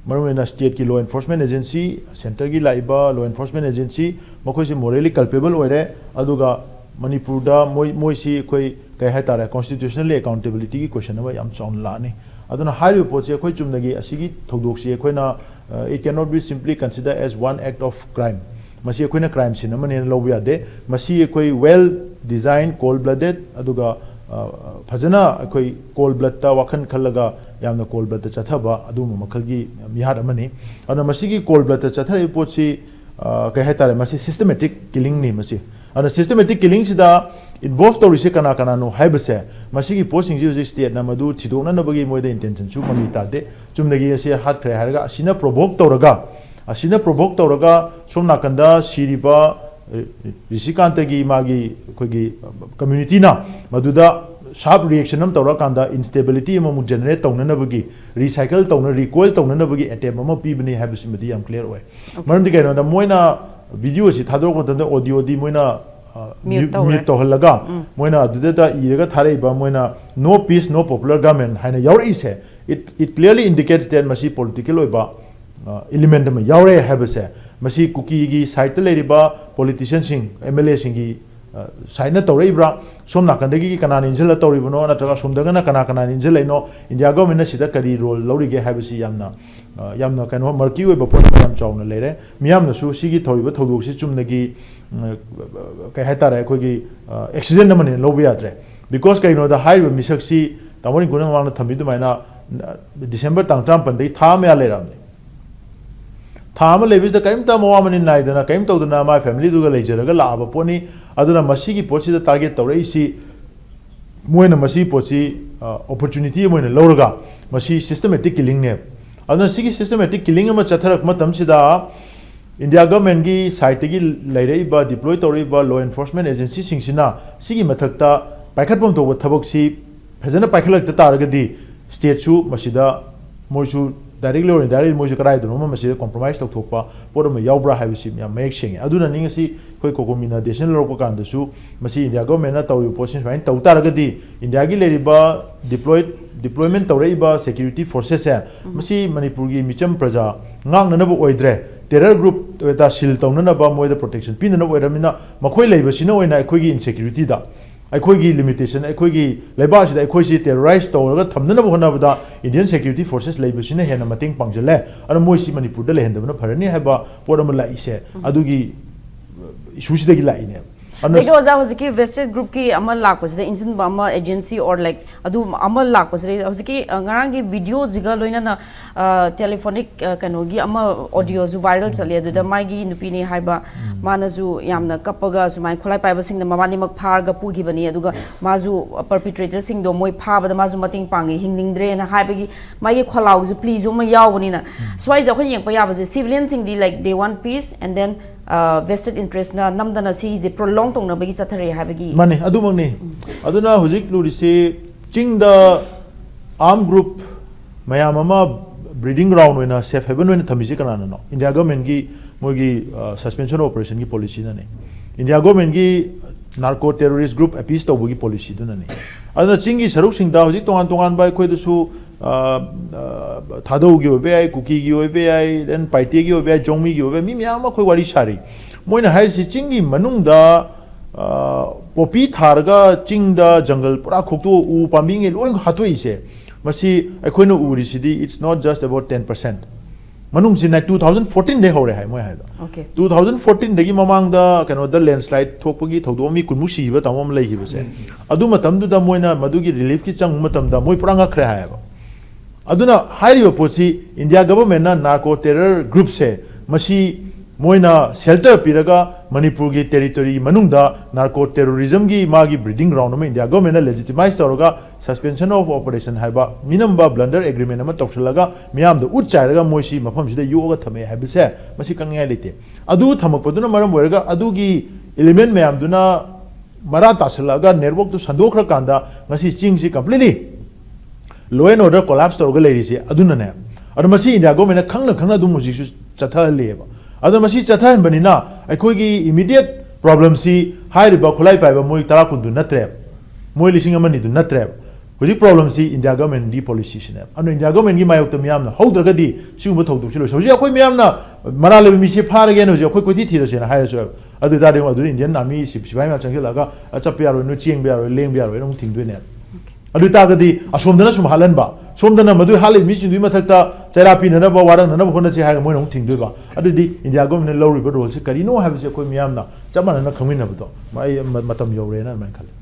ꯃꯔꯨꯑꯣꯏꯅ stateꯀꯤ law enforcement agency, centreꯒꯤ ꯂꯥꯛꯏꯕ law enforcement agency, ꯃꯈꯣꯏꯁꯤ morally culpable ꯑꯣꯏꯔꯦ꯫ ꯑꯗꯨꯒ ꯃꯅꯤꯄꯨꯔꯗ ꯃꯣꯏ, ꯃꯣꯏꯁꯤ ꯑꯩꯈꯣꯏ ꯀꯩ ꯍꯥꯏꯇꯥꯔꯦ, constitutionally accountabilityꯒꯤ question ꯑꯃ ꯌꯥꯝ ꯆꯥꯎꯅ ꯂꯥꯛꯑꯅꯤ꯫ ꯑꯗꯨꯅ ꯍꯥꯏꯔꯤꯕ ꯄꯣꯠꯁꯤ ꯑꯩꯈꯣꯏ ꯆꯨꯝꯅꯒꯤ ꯑꯁꯤꯒꯤ ꯊꯧꯗꯣꯛꯁꯤ ꯑꯩꯈꯣꯏꯅ, uh, it cannot be simply considered as one act of crime꯫ ꯃꯁꯤ ꯑꯩꯈꯣꯏꯅ crime scene ꯑꯃꯅꯦꯅ ꯂꯧꯕ ꯌꯥꯗꯦ꯫ ꯃꯁꯤ ꯑꯩꯈꯣꯏ well designed, cold blooded, ꯑꯗꯨꯒ, ꯑ, ꯐꯖꯅ ꯑꯩꯈꯣꯏ cold bloodꯇ ꯋꯥꯈꯜ ꯈꯜꯂꯒ ꯌꯥꯝꯅ cold bloodꯇ ꯆꯠꯊꯕ ꯑꯗꯨꯒꯨꯝꯕ ꯃꯈꯜꯒꯤ ꯃꯤꯍꯥꯠ ꯑꯃꯅꯤ꯫ ꯑꯗꯨꯅ ꯃꯁꯤꯒꯤ cold bloodꯇ ꯆꯠꯊꯔꯛꯏꯕ ꯄꯣꯠꯁꯤ, ꯑ, ꯀꯩ ꯍꯥꯏꯇꯥꯔꯦ, ꯃꯁꯤ systematic killingꯅꯤ ꯃꯁꯤ꯫ ꯑꯗꯨꯅ systematic killingꯁꯤꯗ involve ꯇꯧꯔꯤꯁꯦ ꯀꯅꯥ ꯀꯅꯥꯅꯣ ꯍꯥꯏꯕꯁꯦ, ꯃꯁꯤꯒꯤ ꯄꯣꯠꯁꯤꯡꯁꯤ ꯍꯧꯖꯤꯛ stateꯅ ꯃꯗꯨ ꯊꯤꯗꯣꯛꯅꯅꯕꯒꯤ ꯃꯣꯏꯗ intentionꯁꯨ ꯃꯃꯤ ꯇꯥꯗꯦ꯫ ꯆꯨꯝꯅꯒꯤ ꯑꯁꯤ ꯍꯥꯠꯈ꯭ꯔꯦ ꯍꯥꯏꯔꯒ ꯑꯁꯤꯅ provoke ꯇꯧꯔꯒ, ꯑꯁꯤꯅ provoke ꯇꯧꯔꯒ ꯁꯣꯝ ꯅꯥꯀꯟꯗ ꯁꯤꯔꯤꯕ, ꯑ, ꯔꯤꯁꯤꯀꯥꯟꯇꯒꯤ ꯃꯥꯒꯤ ꯑꯩꯈꯣꯏꯒꯤ communityꯅ ꯃꯗꯨꯗ sharp reaction ꯑꯃ ꯇꯧꯔꯀꯥꯟꯗ instability ꯑꯃꯃꯨꯛ generate ꯇꯧꯅꯅꯕꯒꯤ, recycle ꯇꯧꯅ-, recoil ꯇꯧꯅꯅꯕꯒꯤ attempt ꯑꯃ ꯄꯤꯕꯅꯤ ꯍꯥꯏꯕꯁꯤꯃꯗꯤ ꯌꯥꯝ clear ꯑꯣꯏ꯫ ꯃꯔꯝꯗꯤ ꯀꯩꯅꯣꯗ ꯃꯣꯏꯅ video ꯑꯁꯤ ꯊꯥꯗꯣꯔꯛꯄ ꯃꯇꯝꯗ audioꯗꯤ ꯃꯣꯏꯅ, ꯑ, Mute ꯃ꯭ꯌꯨ-, ꯇꯧꯔꯦ꯫ Mute ꯇꯧꯍꯜꯂꯒ ꯎꯝ꯫ ꯃꯣꯏꯅ ꯑꯗꯨꯗ ꯏꯔꯒ ꯊꯥꯔꯛꯏꯕ ꯃꯣꯏꯅ "No peace, no popular government" ꯍꯥꯏꯅ ꯌꯥꯎꯔꯛꯏꯁꯦ, it, it clearly indicates that ꯃꯁꯤ political ꯑꯣꯏꯕ, ꯑ, element ꯑꯃ ꯌꯥꯎꯔꯦ ꯍꯥꯏꯕꯁꯦ꯫ ꯃꯁꯤ ꯀꯨꯀꯤꯒꯤ sideꯇ ꯂꯩꯔꯤꯕ politicianꯁꯤꯡ, MLAꯁꯤꯡꯒꯤ, ꯑ, sideꯅ ꯇꯧꯔꯛꯏꯕ꯭ꯔꯥ, ꯁꯣꯝ ꯅꯥꯀꯟꯗꯒꯤ ꯀꯅꯥꯅ ꯏꯟꯁꯤꯜꯂ ꯇꯧꯔꯤꯕꯅꯣ, ꯅꯠꯇ꯭ꯔꯒ ꯑꯁꯣꯝꯗꯒꯅ ꯀꯅꯥ ꯀꯅꯥꯅ ꯏꯟꯁꯤꯜꯂꯛꯏꯅꯣ, India governmentꯅ ꯁꯤꯗ ꯀꯔꯤ role ꯂꯧꯔꯤꯒꯦ ꯍꯥꯏꯕꯁꯤ ꯌꯥꯝꯅ, ꯑ, ꯌꯥꯝꯅ ꯀꯩꯅꯣ, murky ꯑꯣꯏꯕ ꯄꯣꯠ ꯑꯃ ꯌꯥꯝ ꯆꯥꯎꯅ ꯂꯩꯔꯦ꯫ ꯃꯤꯌꯥꯝꯅꯁꯨ ꯁꯤꯒꯤ ꯊꯧꯔꯤꯕ ꯊꯧꯗꯣꯛꯁꯤ ꯆꯨꯝꯅꯒꯤ, ꯎꯝ, ꯀꯩ ꯍꯥꯏꯇꯥꯔꯦ, ꯑꯩꯈꯣꯏꯒꯤ, ꯑ, accident ꯑꯃꯅꯦꯅ ꯂꯧꯕ ꯌꯥꯗ꯭ꯔꯦ꯫ Because ꯀꯩꯒꯤꯅꯣꯗ ꯍꯥꯏꯔꯤꯕ ꯃꯤꯁꯛꯁꯤ ꯇꯥꯃꯣ ꯔꯤꯡꯀꯨꯅ ꯃꯃꯥꯡꯗ ꯊꯝꯕꯤ ꯑꯗꯨꯃꯥꯏꯅ, ꯑ, December ꯇꯥꯡ ꯇꯔꯥꯃꯥꯄꯟꯗꯒꯤ ꯊꯥ ꯑꯃ ꯃꯌꯥ ꯂꯩꯔꯛꯑꯕꯅꯤ꯫ ꯊꯥ ꯑꯃ ꯂꯩꯕꯁꯤꯗ ꯀꯔꯤꯝꯇ ꯃꯋꯥ ꯃꯅꯤꯟ ꯅꯥꯏꯗꯅ, ꯀꯔꯤꯝ ꯇꯧꯗꯅ ꯃꯥꯏ familyꯗꯨꯒ ꯂꯩꯖꯔꯒ ꯂꯥꯛꯑꯕ ꯄꯣꯠꯅꯤ꯫ ꯑꯗꯨꯅ ꯃꯁꯤꯒꯤ ꯄꯣꯠꯁꯤꯗ target ꯇꯧꯔꯛꯏꯁꯤ ꯃꯣꯏꯅ ꯃꯁꯤꯒꯤ ꯄꯣꯠꯁꯤ ꯑꯣꯄꯣꯔꯆꯨꯅꯤꯇꯤ ꯑꯃ ꯑꯣꯏꯅ ꯂꯧꯔꯒ ꯃꯁꯤ systematic killingꯅꯦꯕ꯫ ꯑꯗꯨꯅ ꯁꯤꯒꯤ systematic killing ꯑꯃ ꯆꯠꯊꯔꯛꯄ ꯃꯇꯝꯁꯤꯗ ꯏꯟꯗꯤꯌꯥ ꯒꯚꯔꯟꯃꯦꯟꯒꯤ ꯁꯥꯏꯠꯇꯒꯤ ꯂꯩꯔꯛꯏꯕ, deploy ꯇꯧꯔꯛꯏꯕ law enforcement agencyꯁꯤꯡꯁꯤꯅ ꯁꯤꯒꯤ ꯃꯊꯛꯇ ꯄꯥꯏꯈꯠꯐꯝ ꯊꯣꯛꯄ ꯊꯕꯛꯁꯤ ꯐꯖꯅ ꯄꯥꯏꯈꯠꯂꯛꯇ ꯇꯥꯔꯒꯗꯤ stateꯁꯨ ꯃꯁꯤꯗ ꯃꯣꯏꯁꯨ directly or indirectly ꯃꯣꯏꯁꯨ ꯀꯗꯥꯏꯗꯅꯣꯃ ꯃꯁꯤꯗ compromise ꯇꯧꯊꯣꯛꯄ ꯄꯣꯠ ꯑꯃ ꯌꯥꯎꯕ꯭ꯔꯥ ꯍꯥꯏꯕꯁꯤ ꯌꯥꯝ ꯃꯌꯦꯛ ꯁꯦꯡꯉꯦ꯫ ꯑꯗꯨꯅꯅꯤ ꯉꯁꯤ ꯑꯩꯈꯣꯏ COCOMIꯅ decision ꯂꯧꯔꯛꯄ ꯀꯥꯟꯗꯁꯨ ꯃꯁꯤ ꯏꯟꯗꯤꯌꯥ ꯒꯚꯔꯟꯃꯦꯟꯠꯅ ꯇꯧꯔꯤꯕ ꯄꯣꯠꯁꯤ ꯁꯨꯃꯥꯏꯅ ꯇꯧ ꯇꯥꯔꯒꯗꯤ ꯏꯟꯗꯤꯌꯥꯒꯤ ꯂꯩꯔꯤꯕ deploy deployment ꯇꯧꯔꯛꯏꯕ security forcesꯁꯦ ꯃꯁꯤ ꯃꯅꯤꯄꯨꯔꯒꯤ ꯃꯤꯆꯝ ꯄ꯭ꯔꯖꯥ ꯉꯥꯛꯅꯅꯕ ꯑꯣꯏꯗ꯭ꯔꯦ꯫ Terror group ꯑꯣꯏꯇꯥ seal ꯇꯧꯅꯅꯕ, ꯃꯣꯏꯗ protection ꯄꯤꯅꯅꯕ ꯑꯣꯏꯔꯕꯅꯤꯅ ꯃꯈꯣꯏ ꯂꯩꯕꯁꯤꯅ ꯑꯣꯏꯅ ꯑꯩꯈꯣꯏꯒꯤ insecurityꯗ, ꯑꯩꯈꯣꯏꯒꯤ limitation, ꯑꯩꯈꯣꯏꯒꯤ ꯂꯩꯕꯥꯛ ꯑꯁꯤꯗ ꯑꯩꯈꯣꯏꯁꯤ terrorize ꯇꯧꯔꯒ ꯊꯝꯅꯅꯕ ꯍꯣꯠꯅꯕꯗ Indian security forces ꯂꯩꯕꯁꯤꯅ ꯍꯦꯟꯅ ꯃꯇꯦꯡ ꯄꯥꯡꯁꯤꯜꯂꯦ꯫ ꯑꯗꯨꯅ ꯃꯣꯏꯁꯤ ꯃꯅꯤꯄꯨꯔꯗ ꯂꯩꯍꯟꯗꯕꯅ ꯐꯔꯅꯤ ꯍꯥꯏꯕ ꯄꯣꯠ ꯑꯃ ꯂꯥꯛꯏꯁꯦ ꯑꯗꯨꯒꯤ issueꯁꯤꯗꯒꯤ ꯂꯥꯛꯏꯅꯦꯕ꯫ ꯑꯗꯨꯅ ꯑꯗꯒꯤ ꯑꯣꯖꯥ, ꯍꯧꯖꯤꯛꯀꯤ vested groupꯀꯤ ꯑꯃ ꯂꯥꯛꯄꯁꯤꯗ, ꯏꯟꯁꯤꯟꯕ ꯑꯃ agency or like ꯑꯗꯨ ꯑꯃ ꯂꯥꯛꯄꯁꯤꯗ, ꯍꯧꯖꯤꯛꯀꯤ, ꯑ, ꯉꯔꯥꯡꯒꯤ videoꯁꯤꯒ ꯂꯣꯏꯅꯅ, ꯑ, telephonic, ꯑ, ꯀꯩꯅꯣꯒꯤ ꯑꯃ audioꯁꯨ viral ꯆꯠꯂꯦ꯫ ꯑꯗꯨꯗ ꯃꯥꯒꯤ ꯅꯨꯄꯤꯅꯤ ꯍꯥꯏꯕ, ꯃꯥꯅꯁꯨ ꯌꯥꯝꯅ ꯀꯞꯄꯒ ꯁꯨꯃꯥꯏꯅ ꯈꯣꯠꯂꯥꯏ ꯄꯥꯏꯕꯁꯤꯡꯅ ꯃꯕꯥꯅꯤꯃꯛ ꯐꯥꯔꯒ ꯄꯨꯈꯤꯕꯅꯤ, ꯑꯗꯨꯒ ꯃꯥꯁꯨ perpetratorꯁꯤꯡꯗꯣ ꯃꯣꯏ ꯐꯥꯕꯗ ꯃꯥꯁꯨ ꯃꯇꯦꯡ ꯄꯥꯡꯉꯦ, ꯍꯤꯡꯅꯤꯡꯗ꯭ꯔꯦꯅ ꯍꯥꯏꯕꯒꯤ ꯃꯥꯒꯤ ꯈꯣꯜꯂꯥꯎꯁꯨ, pleaꯁꯨ ꯑꯃ ꯌꯥꯎꯕꯅꯤꯅ, ꯁ꯭ꯋꯥꯏꯁꯦ ꯑꯩꯈꯣꯏꯅ ꯌꯦꯡꯉꯛꯄ ꯌꯥꯕꯁꯦ, civilianꯁꯤꯡꯗꯤ, like, they want peace and then, ꯑ, vested interestꯅ ꯅꯝꯗꯅ ꯁꯤꯁꯦ prolong ꯇꯧꯅꯕꯒꯤ ꯆꯠꯊꯔꯛꯑꯦ ꯍꯥꯏꯕꯒꯤ꯫ ꯃꯥꯅꯤ, ꯑꯗꯨꯃꯛꯅꯤ꯫ ꯑꯗꯨꯅ ꯍꯧꯖꯤꯛ ꯂꯨꯔꯤꯁꯤ ꯆꯤꯡꯗ armed group ꯃꯌꯥꯝ ꯑꯃ breeding ground ꯑꯣꯏꯅ, safe haven ꯑꯣꯏꯅ ꯊꯝꯃꯤꯁꯤ ꯀꯅꯥꯅꯅꯣ? ꯏꯟꯗꯤꯌꯥ ꯒꯚꯔꯟꯃꯦꯟꯠꯀꯤ ꯃꯣꯏꯒꯤ, ꯑ, suspension of operationꯒꯤ policyꯅꯅꯤ꯫ ꯏꯟꯗꯤꯌꯥ ꯒꯚꯔꯟꯃꯦꯟꯠꯀꯤ narco terrorist group appease ꯇꯧꯕꯒꯤ policyꯗꯨꯅꯅꯤ꯫ ꯑꯗꯨꯅ ꯆꯤꯡꯒꯤ ꯁꯔꯨꯛꯁꯤꯡꯗ ꯍꯧꯖꯤꯛ ꯇꯣꯉꯥꯟ ꯇꯣꯉꯥꯟꯕ ꯑꯩꯈꯣꯏꯗꯁꯨ, ꯑ, ꯑ, ꯊꯥꯗꯧꯒꯤ ꯑꯣꯏꯕ ꯌꯥꯏ, ꯀꯨꯀꯤꯒꯤ ꯑꯣꯏꯕ ꯌꯥꯏ, then ꯄꯥꯏꯇꯦꯒꯤ ꯑꯣꯏꯕ ꯌꯥꯏ, ꯖꯧꯃꯤꯒꯤ ꯑꯣꯏꯕ ꯌꯥꯏ, ꯃꯤ ꯃꯌꯥꯝ ꯑꯃ ꯑꯩꯈꯣꯏ ꯋꯥꯔꯤ ꯁꯥꯔꯤ꯫ ꯃꯣꯏꯅ ꯍꯥꯏꯔꯤꯁꯤ ꯆꯤꯡꯒꯤ ꯃꯅꯨꯡꯗ, ꯑ, ꯄꯣꯄꯤ ꯊꯥꯔꯒ ꯆꯤꯡꯗ ꯖꯪꯒꯜ ꯄꯨꯔꯥ ꯈꯣꯛꯇꯣꯛ, ꯎ ꯄꯥꯝꯕꯤꯉꯩ ꯂꯣꯏ ꯍꯥꯠꯇꯣꯛꯏꯁꯦ, ꯃꯁꯤ ꯑꯩꯈꯣꯏꯅ ꯎꯔꯤꯁꯤꯗꯤ it's not just about ten percent꯫ ꯃꯅꯨꯡꯁꯤꯅ two thousand fourteenꯗꯩ ꯍꯧꯔꯦ ꯍꯥꯏ ꯃꯣꯏ ꯍꯥꯏꯗꯣ꯫ Okay. Two thousand fourteenꯗꯒꯤ ꯃꯃꯥꯡꯗ ꯀꯩꯅꯣꯗ landslide ꯊꯣꯛꯄꯒꯤ ꯊꯧꯗꯣꯛ ꯑꯃ, ꯃꯤ ꯀꯨꯟꯃꯨꯛ ꯁꯤꯈꯤꯕ ꯇꯥꯃꯣ ꯑꯃ ꯂꯩꯈꯤꯕꯁꯦ, ꯑꯗꯨ ꯃꯇꯝꯗꯨꯗ ꯃꯣꯏꯅ ꯃꯗꯨꯒꯤ reliefꯀꯤ ꯆꯪꯕ ꯃꯇꯝꯗ ꯃꯣꯏ ꯄꯨꯔꯥ ꯉꯛꯈ꯭ꯔꯦ ꯍꯥꯏꯌꯦꯕ꯫ ꯑꯗꯨꯅ ꯍꯥꯏꯔꯤꯕ ꯄꯣꯠꯁꯤ ꯏꯟꯗꯤꯌꯥ ꯒꯚꯔꯟꯃꯦꯟꯠꯅ narco terror groupꯁꯦ ꯃꯁꯤ ꯃꯣꯏꯅ shelter ꯄꯤꯔꯒ ꯃꯅꯤꯄꯨꯔꯒꯤ territory ꯃꯅꯨꯡꯗ narco terrorism ꯒꯤ ꯃꯥꯒꯤ breeding ground ꯑꯃ India government ꯅ legitimize ꯇꯧꯔꯒ suspension of operation ꯍꯥꯏꯕ ꯃꯤꯅꯝꯕ blunder agreement ꯑꯃ ꯇꯧꯁꯤꯜꯂꯒ ꯃꯤꯌꯥꯝꯗ ꯎꯠ ꯆꯥꯏꯔꯒ ꯃꯣꯏꯁꯤ ꯃꯐꯝꯁꯤꯗ ꯌꯣꯛꯑꯒ ꯊꯝꯃꯦ ꯍꯥꯏꯕꯁꯦ ꯃꯁꯤ ꯀꯛꯅꯤꯡꯉꯥꯏ ꯂꯩꯇꯦ꯫ ꯑꯗꯨ ꯊꯝꯃꯛꯄꯗꯨꯅ ꯃꯔꯝ ꯑꯣꯏꯔꯒ ꯑꯗꯨꯒꯤ element ꯃꯌꯥꯝꯗꯨꯅ ꯃꯔꯥ ꯇꯥꯁꯤꯜꯂꯛꯑꯒ network ꯇꯨ ꯁꯟꯗꯣꯛꯈ꯭ꯔꯀꯥꯟꯗ ꯉꯁꯤ ꯆꯤꯡꯁꯤ completely law and order collapse ꯇꯧꯔꯒ ꯂꯩꯔꯤꯁꯦ ꯑꯗꯨꯅꯅꯦ꯫ ꯑꯗꯣ ꯃꯁꯤ India government ꯅ ꯈꯪꯅ ꯈꯪꯅ ꯑꯗꯨꯝ ꯍꯧꯖꯤꯛꯁꯨ ꯆꯠꯊꯍꯜꯂꯤꯑꯕ꯫ ꯑꯗꯣ ꯃꯁꯤ ꯆꯠꯊꯍꯟꯕꯅꯤꯅ ꯑꯩꯈꯣꯏꯒꯤ immediate problem ꯁꯤ ꯍꯥꯏꯔꯤꯕ ꯈꯨꯠꯂꯥꯏ ꯄꯥꯏꯕ ꯃꯣꯏ ꯇꯔꯥ ꯀꯨꯟꯗꯨ ꯅꯠꯇ꯭ꯔꯦꯕ, ꯃꯣꯏ ꯂꯤꯁꯤꯡ ꯑꯃ ꯑꯅꯤꯗꯨ ꯅꯠꯇ꯭ꯔꯦꯕ꯫ ꯍꯧꯖꯤꯛ problem ꯁꯤ India government ꯀꯤ policy ꯁꯤꯅꯦꯕ꯫ ꯑꯗꯨꯅ India government ꯀꯤ ꯃꯥꯌꯣꯛꯇ ꯃꯤꯌꯥꯝꯅ ꯍꯧꯗ꯭ꯔꯒꯗꯤ ꯁꯤꯒꯨꯝꯕ ꯊꯧꯗꯣꯛꯁꯤ ꯂꯣꯏꯁꯤ꯫ ꯍꯧꯖꯤꯛ ꯑꯩꯈꯣꯏ ꯃꯤꯌꯥꯝꯅ ꯃꯔꯥ ꯂꯩꯕ ꯃꯤꯁꯦ ꯐꯥꯔꯒꯦꯅ ꯍꯧꯖꯤꯛ ꯑꯩꯈꯣꯏ ꯀꯣꯏꯊꯤ ꯊꯤꯔꯁꯦꯅ ꯍꯥꯏꯔꯁꯨ ꯍꯥꯏꯕ꯫ ꯑꯗꯨ ꯑꯣꯏ ꯇꯥꯔꯗꯤ ꯑꯗꯨ Indian army ꯁꯤ-, ꯁꯤꯐꯥꯏ ꯃꯌꯥꯝ ꯆꯪꯁꯤꯜꯂꯒ, "ꯑ, ꯆꯠꯄ ꯌꯥꯔꯣꯏ, ꯅꯣꯏ ꯆꯦꯟꯕ ꯌꯥꯔꯣꯏ, ꯂꯦꯡꯕ ꯌꯥꯔꯣꯏꯅ ꯑꯃꯨꯛ ꯊꯤꯡꯗꯣꯏꯅꯦꯕ꯫ ꯑꯗꯨ ꯑꯣꯏ ꯇꯥꯔꯒꯗꯤ ꯑꯁꯣꯝꯗꯅ ꯁꯨꯝ ꯍꯥꯠꯍꯟꯕ, ꯁꯣꯝꯗꯅ ꯃꯗꯨ ꯍꯥꯠꯂꯤꯕ ꯃꯤꯁꯤꯡꯗꯨꯒꯤ ꯃꯊꯛꯇ ꯆꯩꯔꯥ ꯄꯤꯅꯅꯕ, ꯋꯥꯔꯛꯅꯅꯕ ꯍꯣꯠꯅꯁꯤ ꯍꯥꯏꯔꯒ ꯃꯣꯏꯅ ꯑꯃꯨꯛ ꯊꯤꯡꯗꯣꯏꯕ꯫ ꯑꯗꯨꯗꯤ India government ꯅ ꯂꯧꯔꯤꯕ role ꯁꯤ ꯀꯔꯤꯅꯣ ꯍꯥꯏꯕꯁꯤ ꯑꯩꯈꯣꯏ ꯃꯤꯌꯥꯝꯅ ꯆꯞ ꯃꯥꯟꯅꯅ ꯈꯪꯃꯤꯟꯅꯕꯗꯣ ꯑꯩ ꯃ-, ꯃꯇꯝ ꯌꯧꯔꯦꯅ ꯑꯗꯨꯃꯥꯏꯅ ꯈꯜꯂꯤ꯫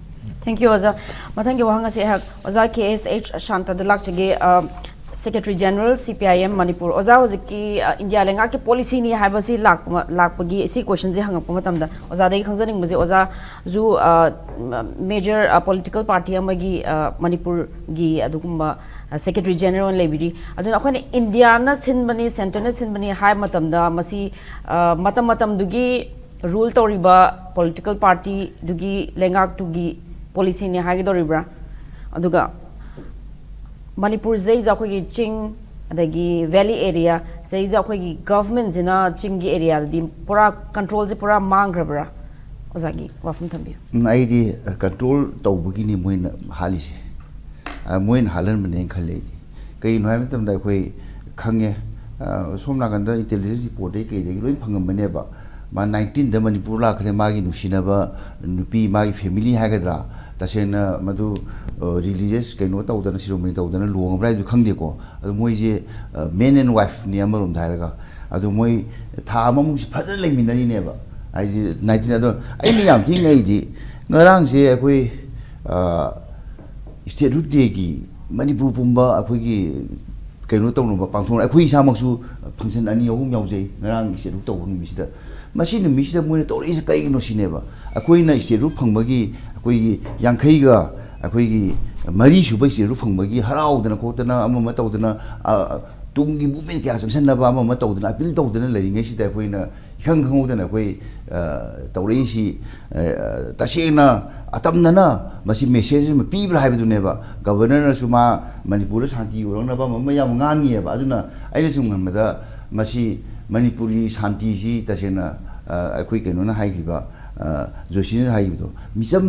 Thank you, ꯑꯣꯖꯥ꯫ ꯃꯊꯪꯒꯤ ꯋꯥꯍꯪ ꯑꯁꯤ ꯑꯩꯍꯥꯛ ꯑꯣꯖꯥ ꯀꯦ ꯑꯦꯁ ꯑꯩꯆ ꯁꯥꯟꯇꯗ ꯂꯥꯛꯆꯒꯦ꯫ ꯑ, Secretary General C P I M Manipur. ꯑꯣꯖꯥ, ꯍꯧꯖꯤꯛꯀꯤ, ꯑ, ꯏꯟꯗꯤꯌꯥ ꯂꯩꯉꯥꯛꯀꯤ policy ꯅꯤ ꯍꯥꯏꯕꯁꯤ ꯂꯥꯛꯄ-, ꯂꯥꯛꯄꯒꯤ ꯁꯤ question ꯁꯦ ꯍꯪꯉꯛꯄ ꯃꯇꯝꯗ ꯑꯣꯖꯥꯗꯒꯤ ꯈꯪꯖꯅꯤꯡꯕꯁꯦ, ꯑꯣꯖꯥꯁꯨ, ꯑ, major, ꯑ, political party ꯑꯃꯒꯤ, ꯑ, ꯃꯅꯤꯄꯨꯔꯒꯤ ꯑꯗꯨꯒꯨꯝꯕ, ꯑ, Secretary General ꯑꯣꯏꯅ ꯂꯩꯕꯤꯔꯤ꯫ ꯑꯗꯨꯅ ꯑꯩꯈꯣꯏꯅ ꯏꯟꯗꯤꯌꯥꯅ ꯁꯤꯟꯕꯅꯤ, centre ꯅ ꯁꯤꯟꯕꯅꯤ ꯍꯥꯏꯕ ꯃꯇꯝꯗ ꯃꯁꯤ, ꯑ, ꯃꯇꯝ ꯃꯇꯝꯗꯨꯒꯤ rule ꯇꯧꯔꯤꯕ political party ꯗꯨꯒꯤ ꯂꯩꯉꯥꯛꯇꯨꯒꯤ policy ꯅꯤ ꯍꯥꯏꯒꯗꯧꯔꯤꯕ꯭ꯔꯥ? ꯑꯗꯨꯒ ꯃꯅꯤꯄꯨꯔꯁꯤꯗꯩꯁꯤꯗ ꯑꯩꯈꯣꯏꯒꯤ ꯆꯤꯡ, ꯑꯗꯒꯤ valley area ꯁꯤꯗꯩꯁꯤꯗ ꯑꯩꯈꯣꯏꯒꯤ government ꯁꯤꯅ ꯆꯤꯡꯒꯤ area ꯗꯗꯤ ꯄꯨꯔꯥ control ꯁꯦ ꯄꯨꯔꯥ ꯃꯥꯡꯈ꯭ꯔꯕ꯭ꯔꯥ? ꯑꯣꯖꯥꯒꯤ ꯋꯥꯐꯝ ꯊꯝꯕꯤꯌꯨ꯫ ꯎꯝ, ꯑꯩꯗꯤ, ꯑ, control ꯇꯧꯕꯒꯤꯅꯤ ꯃꯣꯏꯅ ꯍꯥꯠꯂꯤꯁꯦ꯫ ꯑ, ꯃꯣꯏꯅ ꯍꯥꯠꯍꯟꯕꯅꯦꯅ ꯈꯜꯂꯦ ꯑꯩꯗꯤ꯫ ꯀꯩꯒꯤꯅꯣ ꯍꯥꯏꯕ ꯃꯇꯝꯗ ꯑꯩꯈꯣꯏ ꯈꯪꯉꯦ, ꯑ, ꯁꯣꯝ ꯅꯥꯀꯟꯗ intelligence report ꯇꯒꯤ ꯀꯩꯗꯒꯤ ꯂꯣꯏ ꯐꯪꯉꯝꯕꯅꯦꯕ꯫ ꯃꯥ nineteen ꯗ ꯃꯅꯤꯄꯨꯔ ꯂꯥꯛꯈ꯭ꯔꯦ, ꯃꯥꯒꯤ ꯅꯨꯡꯁꯤꯅꯕ ꯅꯨꯄꯤ, ꯃꯥꯒꯤ family ꯍꯥꯏꯒꯗ꯭ꯔꯥ, ꯇꯁꯦꯡꯅ ꯃꯗꯨ, ꯑ, religious ꯀꯩꯅꯣ ꯇꯧꯗꯅ, ꯁꯤꯔꯣꯃꯅꯤ ꯇꯧꯗꯅ ꯂꯨꯍꯣꯡꯉꯕ꯭ꯔꯥ ꯍꯥꯏꯕꯗꯨ ꯈꯪꯗꯦꯀꯣ꯫ ꯑꯗꯨ ꯃꯣꯏꯁꯦ, ꯑ, man and wife ꯅꯤ ꯑꯃꯔꯣꯝꯗ ꯍꯥꯏꯔꯒ꯫ ꯑꯗꯨ ꯃꯣꯏ ꯊꯥ ꯑꯃꯃꯨꯛꯁꯤ ꯐꯖꯅ ꯂꯩꯃꯤꯟꯅꯔꯤꯅꯦꯕ꯫ ꯍꯥꯏꯁꯦ nineteen, ꯑꯗꯣ ꯑꯩꯅ ꯌꯥꯝ ꯊꯤ ꯉꯛꯏꯗꯤ ꯉꯔꯥꯡꯁꯦ ꯑꯩꯈꯣꯏ, ꯑ, Statehood Day ꯒꯤ ꯃꯅꯤꯄꯨꯔ ꯄꯨꯝꯕ ꯑꯩꯈꯣꯏꯒꯤ ꯀꯩꯅꯣ ꯇꯧꯅꯕ ꯄꯥꯡꯊꯣꯛꯅ ꯑꯩꯈꯣꯏ ꯏꯁꯥꯃꯛꯁꯨ function ꯑꯅꯤ ꯑꯍꯨꯝ ꯌꯥꯎꯖꯩ ꯉꯔꯥꯡ statehood ꯇꯧꯕ ꯅꯨꯃꯤꯠꯁꯤꯗ꯫ ꯃꯁꯤ ꯅꯨꯃꯤꯠꯁꯤꯗ ꯃꯣꯏꯅ ꯇꯧꯔꯛꯏꯁꯦ ꯀꯩꯒꯤꯅꯣ ꯁꯤꯅꯦꯕ꯫ ꯑꯩꯈꯣꯏꯅ statehood ꯐꯪꯕꯒꯤ ꯑꯩꯈꯣꯏꯒꯤ ꯌꯥꯡꯈꯩꯒ ꯑꯩꯈꯣꯏꯒꯤ ꯃꯔꯤ ꯁꯨꯕ statehood ꯐꯪꯕꯒꯤ ꯍꯔꯥꯎꯗꯅ ꯈꯣꯠꯇꯅ ꯑꯃ ꯑꯃ ꯇꯧꯗꯅ, ꯑ, ꯇꯨꯡꯒꯤ movement ꯀꯌꯥ ꯆꯪꯁꯟꯅꯕ ꯑꯃ ꯑꯃ ꯇꯧꯗꯅ appeal ꯇꯧꯗꯅ ꯂꯩꯔꯤꯉꯩꯁꯤꯗ ꯑꯩꯈꯣꯏꯅ ꯏꯈꯪ ꯈꯪꯍꯧꯗꯅ ꯑꯩꯈꯣꯏ, ꯑ, ꯇꯧꯔꯛꯏꯁꯤ, ꯑ, ꯇꯁꯦꯡꯅ ꯑꯇꯝꯅꯅ ꯃꯁꯤ message ꯑꯃ ꯄꯤꯕ꯭ꯔꯥ ꯍꯥꯏꯕꯗꯨꯅꯦꯕ꯫ Governorꯅꯁꯨ ꯃꯥ ꯃꯅꯤꯄꯨꯔꯗ ꯁꯥꯟꯇꯤ ꯄꯨꯔꯛꯅꯕ ꯑꯃ ꯑꯃ ꯌꯥꯝ ꯉꯥꯡꯉꯤꯑꯕ꯫ ꯑꯗꯨꯅ ꯑꯩꯅ ꯁꯨꯝ ꯈꯟꯕꯗ ꯃꯁꯤ ꯃꯅꯤꯄꯨꯔꯒꯤ ꯁꯥꯟꯇꯤꯁꯤ ꯇꯁꯦꯡꯅ, ꯑ, ꯑꯩꯈꯣꯏ ꯀꯩꯅꯣꯅ ꯍꯥꯏꯈꯤꯕ, ꯑ, ꯖꯣꯁꯤꯅ ꯍꯥꯏꯈꯤꯕꯗꯣ, ꯃꯤꯆꯝ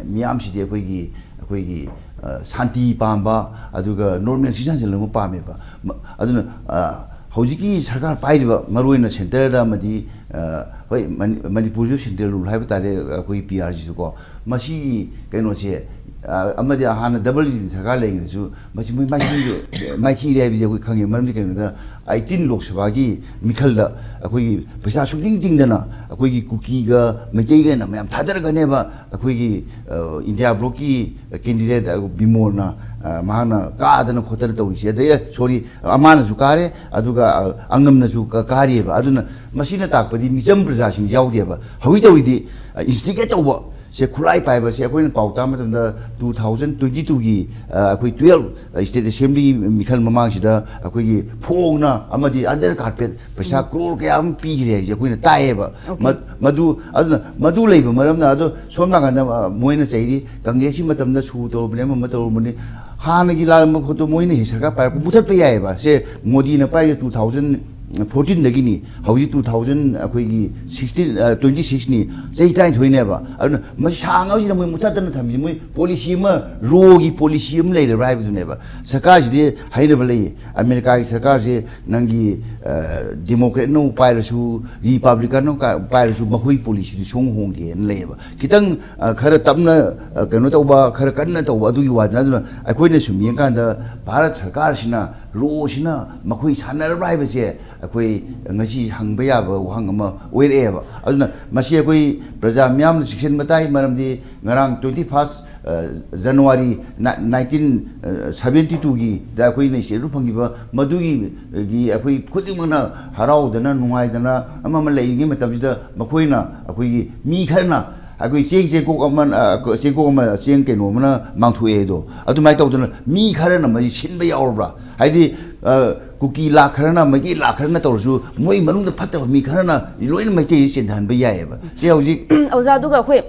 ꯃꯤꯌꯥꯝꯁꯤꯗꯤ ꯑꯩꯈꯣꯏꯒꯤ, ꯑꯩꯈꯣꯏꯒꯤ, ꯑ, ꯁꯥꯟꯇꯤ ꯄꯥꯝꯕ, ꯑꯗꯨꯒ normalꯁꯤ ꯍꯟꯖꯤꯜꯍꯟꯕ ꯄꯥꯝꯃꯦꯕ꯫ ꯃ-, ꯑꯗꯨꯅ, ꯑ, ꯍꯧꯖꯤꯛꯀꯤ ꯁꯔꯀꯥꯔ ꯄꯥꯏꯔꯤꯕ, ꯃꯔꯨꯑꯣꯏꯅ centreꯗ ꯑꯃꯗꯤ, ꯑ, ꯍꯣꯏ, ꯃꯅꯤ-, ꯃꯅꯤꯄꯨꯔꯁꯨ central rule ꯍꯥꯏꯕ ꯇꯥꯔꯦ, ꯑꯩꯈꯣꯏ P R ꯁꯤꯁꯨꯀꯣ, ꯃꯁꯤꯒꯤ ꯀꯩꯅꯣꯁꯦ, ꯑ, ꯑꯃꯗꯤ ꯍꯥꯟꯅ double engine ꯁꯔꯀꯥꯔ ꯂꯩꯔꯤꯉꯩꯗꯁꯨ ꯃꯁꯤ ꯃꯣꯏ ꯃꯥꯏꯊꯤꯔꯦ, ꯃꯥꯏꯊꯤꯔꯦ ꯍꯥꯏꯕꯁꯦ ꯑꯩꯈꯣꯏ ꯈꯪꯉꯦ꯫ ꯃꯔꯝꯗꯤ ꯀꯩꯒꯤꯅꯣꯗ eighteen ꯂꯣꯛ ꯁꯚꯥꯒꯤ ꯃꯤꯈꯜꯗ ꯑꯩꯈꯣꯏꯒꯤ ꯄꯩꯁꯥ ꯁꯨꯡꯇꯤꯡ ꯇꯤꯡꯗꯅ ꯑꯩꯈꯣꯏꯒꯤ ꯀꯨꯀꯤꯒ ꯃꯩꯇꯩꯒꯅ ꯃꯌꯥꯝ ꯊꯥꯗꯔꯒꯅꯦꯕ ꯑꯩꯈꯣꯏꯒꯤ, ꯑ, ꯏꯟꯗꯤꯌꯥ blockꯀꯤ candidate, ꯑ, ꯕꯤꯃꯣꯜꯅ, ꯑ, ꯃꯍꯥꯛꯅ ꯀꯥꯗꯅ ꯈꯣꯠꯇꯅ ꯇꯧꯔꯤꯁꯦ꯫ ꯑꯗꯩ, ꯑ, sorry, ꯑ, ꯃꯥꯅꯁꯨ ꯀꯥꯔꯦ, ꯑꯗꯨꯒ, ꯑ, ꯑꯉꯝꯅꯁꯨ ꯀ-, ꯀꯥꯔꯤꯑꯕ꯫ ꯑꯗꯨꯅ ꯃꯁꯤꯅ ꯇꯥꯛꯄꯗꯤ ꯃꯤꯆꯝ ꯄ꯭ꯔꯖꯥꯁꯤꯡ ꯌꯥꯎꯗꯦꯕ꯫ ꯍꯧꯖꯤꯛ ꯇꯧꯔꯤꯗꯤ, ꯑ, instigate ꯇꯧꯕ ꯁꯦ, ꯈꯨꯠꯂꯥꯏ ꯄꯥꯏꯕꯁꯦ ꯑꯩꯈꯣꯏꯅ ꯄꯥꯎ ꯇꯥꯕ ꯃꯇꯝꯗ two thousand twenty twoꯒꯤ, ꯑ, ꯑꯩꯈꯣꯏ twelve state assembly ꯃꯤꯈꯜ ꯃꯃꯥꯡꯁꯤꯗ ꯑꯩꯈꯣꯏꯒꯤ ꯐꯣꯡꯅ ꯑꯃꯗꯤ under carpet ꯄꯩꯁꯥ crore ꯀꯌꯥ ꯑꯃ ꯄꯤꯈ꯭ꯔꯦ ꯍꯥꯏꯁꯦ ꯑꯩꯈꯣꯏꯅ ꯇꯥꯏꯌꯦꯕ꯫ Okay. ꯃ-, ꯃꯗꯨ, ꯑꯗꯨꯅ ꯃꯗꯨ ꯂꯩꯕ ꯃꯔꯝꯅ, ꯑꯗꯣ ꯁꯣꯝ ꯅꯥꯀꯟꯗ, ꯑ, ꯃꯣꯏꯅ ꯆꯩꯔꯤ, "ꯀꯪꯒ꯭ꯔꯦꯁꯀꯤ ꯃꯇꯝꯗ ꯁꯨ ꯇꯧꯔꯨꯕꯅꯤ, ꯑꯃ ꯑꯃ ꯇꯧꯔꯨꯕꯅꯤ", ꯍꯥꯟꯅꯒꯤ ꯂꯥꯜꯂꯝꯕ ꯈꯣꯠꯇꯣ ꯃꯣꯏꯅ ꯍꯦꯛ ꯁꯔꯀꯥꯔ ꯄꯥꯏꯔꯛꯄ ꯃꯨꯊꯠꯄ ꯌꯥꯏꯌꯦꯕ꯫ ꯁꯦ, ꯃꯣꯗꯤꯅ ꯄꯥꯏꯔꯤꯁꯦ two thousand fourteenꯗꯒꯤꯅꯤ, ꯍꯧꯖꯤꯛ two thousand ꯑꯩꯈꯣꯏꯒꯤ sixteen, ꯑ, twenty sixꯅꯤ, ꯆꯍꯤ ꯇꯔꯥꯅꯤꯊꯣꯏꯅꯦꯕ꯫ ꯑꯗꯨꯅ ꯃꯁꯤ ꯁꯥꯡꯉꯕꯁꯤꯗ ꯃꯣꯏ ꯃꯨꯊꯠꯇꯅ ꯊꯝꯃꯤꯁꯦ, ꯃꯣꯏ policy ꯑꯃ, rawꯒꯤ policy ꯑꯃ ꯂꯩꯔꯕ꯭ꯔꯥ ꯍꯥꯏꯕꯗꯨꯅꯦꯕ꯫ ꯁꯔꯀꯥꯔꯁꯤꯗꯤ ꯍꯥꯏꯅꯕ ꯂꯩꯌꯦ, ꯑꯃꯦꯔꯤꯀꯥꯒꯤ ꯁꯔꯀꯥꯔꯁꯦ ꯅꯪꯒꯤ, ꯑ, Democratꯅ ꯄꯥꯏꯔꯁꯨ, Republicanꯅ ꯀ-, ꯄꯥꯏꯔꯁꯨ, ꯃꯈꯣꯏ policyꯗꯤ ꯁꯨꯡ ꯍꯣꯡꯗꯦꯅ ꯂꯩꯌꯦꯕ꯫ ꯈꯤꯇꯪ, ꯑ, ꯈꯔ ꯇꯞꯅ, ꯑ, ꯀꯩꯅꯣ ꯇꯧꯕ, ꯈꯔ ꯀꯟꯅ ꯇꯧꯕ ꯑꯗꯨꯒꯤ ꯋꯥꯗꯅ꯫ ꯑꯗꯨꯅ ꯑꯩꯈꯣꯏꯅ ꯁꯨꯝ ꯌꯦꯡꯀꯥꯟꯗ ꯚꯥꯔꯠ ꯁꯔꯀꯥꯔꯁꯤꯅ, rawꯁꯤꯅ ꯃꯈꯣꯏ ꯁꯥꯟꯅꯔꯕ꯭ꯔꯥ ꯍꯥꯏꯕꯁꯦ ꯑꯩꯈꯣꯏ ꯉꯁꯤ ꯍꯪꯕ ꯌꯥꯕ ꯋꯥꯍꯪ ꯑꯃ ꯑꯣꯏꯔꯛꯑꯦꯕ꯫ ꯑꯗꯨꯅ ꯃꯁꯤ ꯑꯩꯈꯣꯏ ꯄ꯭ꯔꯖꯥ ꯃꯤꯌꯥꯝꯅ ꯆꯦꯛꯁꯤꯟꯕ ꯇꯥꯏ꯫ ꯃꯔꯝꯗꯤ ꯉꯔꯥꯡ twenty first January nineteen seventy twoꯒꯤꯗ ꯑꯩꯈꯣꯏꯅ ꯏꯁꯇꯦꯠ ꯍꯨꯗ ꯐꯪꯈꯤꯕ ꯃꯗꯨꯒꯤ ꯒꯤ ꯑꯩꯈꯣꯏ ꯈꯨꯗꯤꯡꯃꯛꯅ ꯍꯔꯥꯎꯗꯅ ꯅꯨꯡꯉꯥꯏꯗꯅ ꯑꯃ ꯑꯃ ꯂꯩꯔꯤꯉꯩ ꯃꯇꯝꯁꯤꯗ, ꯃꯈꯣꯏꯅ ꯑꯩꯈꯣꯏꯒꯤ ꯃꯤ ꯈꯔꯅ ꯑꯩꯈꯣꯏ ꯆꯦꯡ ꯆꯦꯡꯀꯣꯛ ꯑꯃ, ꯑ, ꯆꯦꯡꯀꯣꯛ ꯑꯃ, ꯆꯦꯡ ꯀꯩꯅꯣ ꯑꯃꯅ ꯃꯥꯡꯊꯣꯛꯑꯦ ꯑꯗꯣ, ꯑꯗꯨꯃꯥꯏꯅ ꯇꯧꯗꯅ ꯃꯤ ꯈꯔꯅ ꯃꯁꯤ ꯁꯤꯟꯕ ꯌꯥꯎꯔꯕ꯭ꯔꯥ? ꯍꯥꯏꯗꯤ, ꯑ, ꯀꯨꯀꯤ ꯂꯥꯛ ꯈꯔꯅ, ꯃꯩꯇꯩ ꯂꯥꯛ ꯈꯔꯅ ꯇꯧꯔꯁꯨ, ꯃꯣꯏ ꯃꯅꯨꯡꯗ ꯐꯠꯇꯕ ꯃꯤ ꯈꯔꯅ ꯂꯣꯏꯅ ꯃꯩꯇꯩꯁꯤ ꯆꯦꯟꯊꯍꯟꯕ ꯌꯥꯏꯑꯕ꯫ ꯁꯤ ꯍꯧꯖꯤꯛ ꯑꯣꯖꯥ, ꯑꯗꯨꯒ ꯑꯩꯈꯣꯏ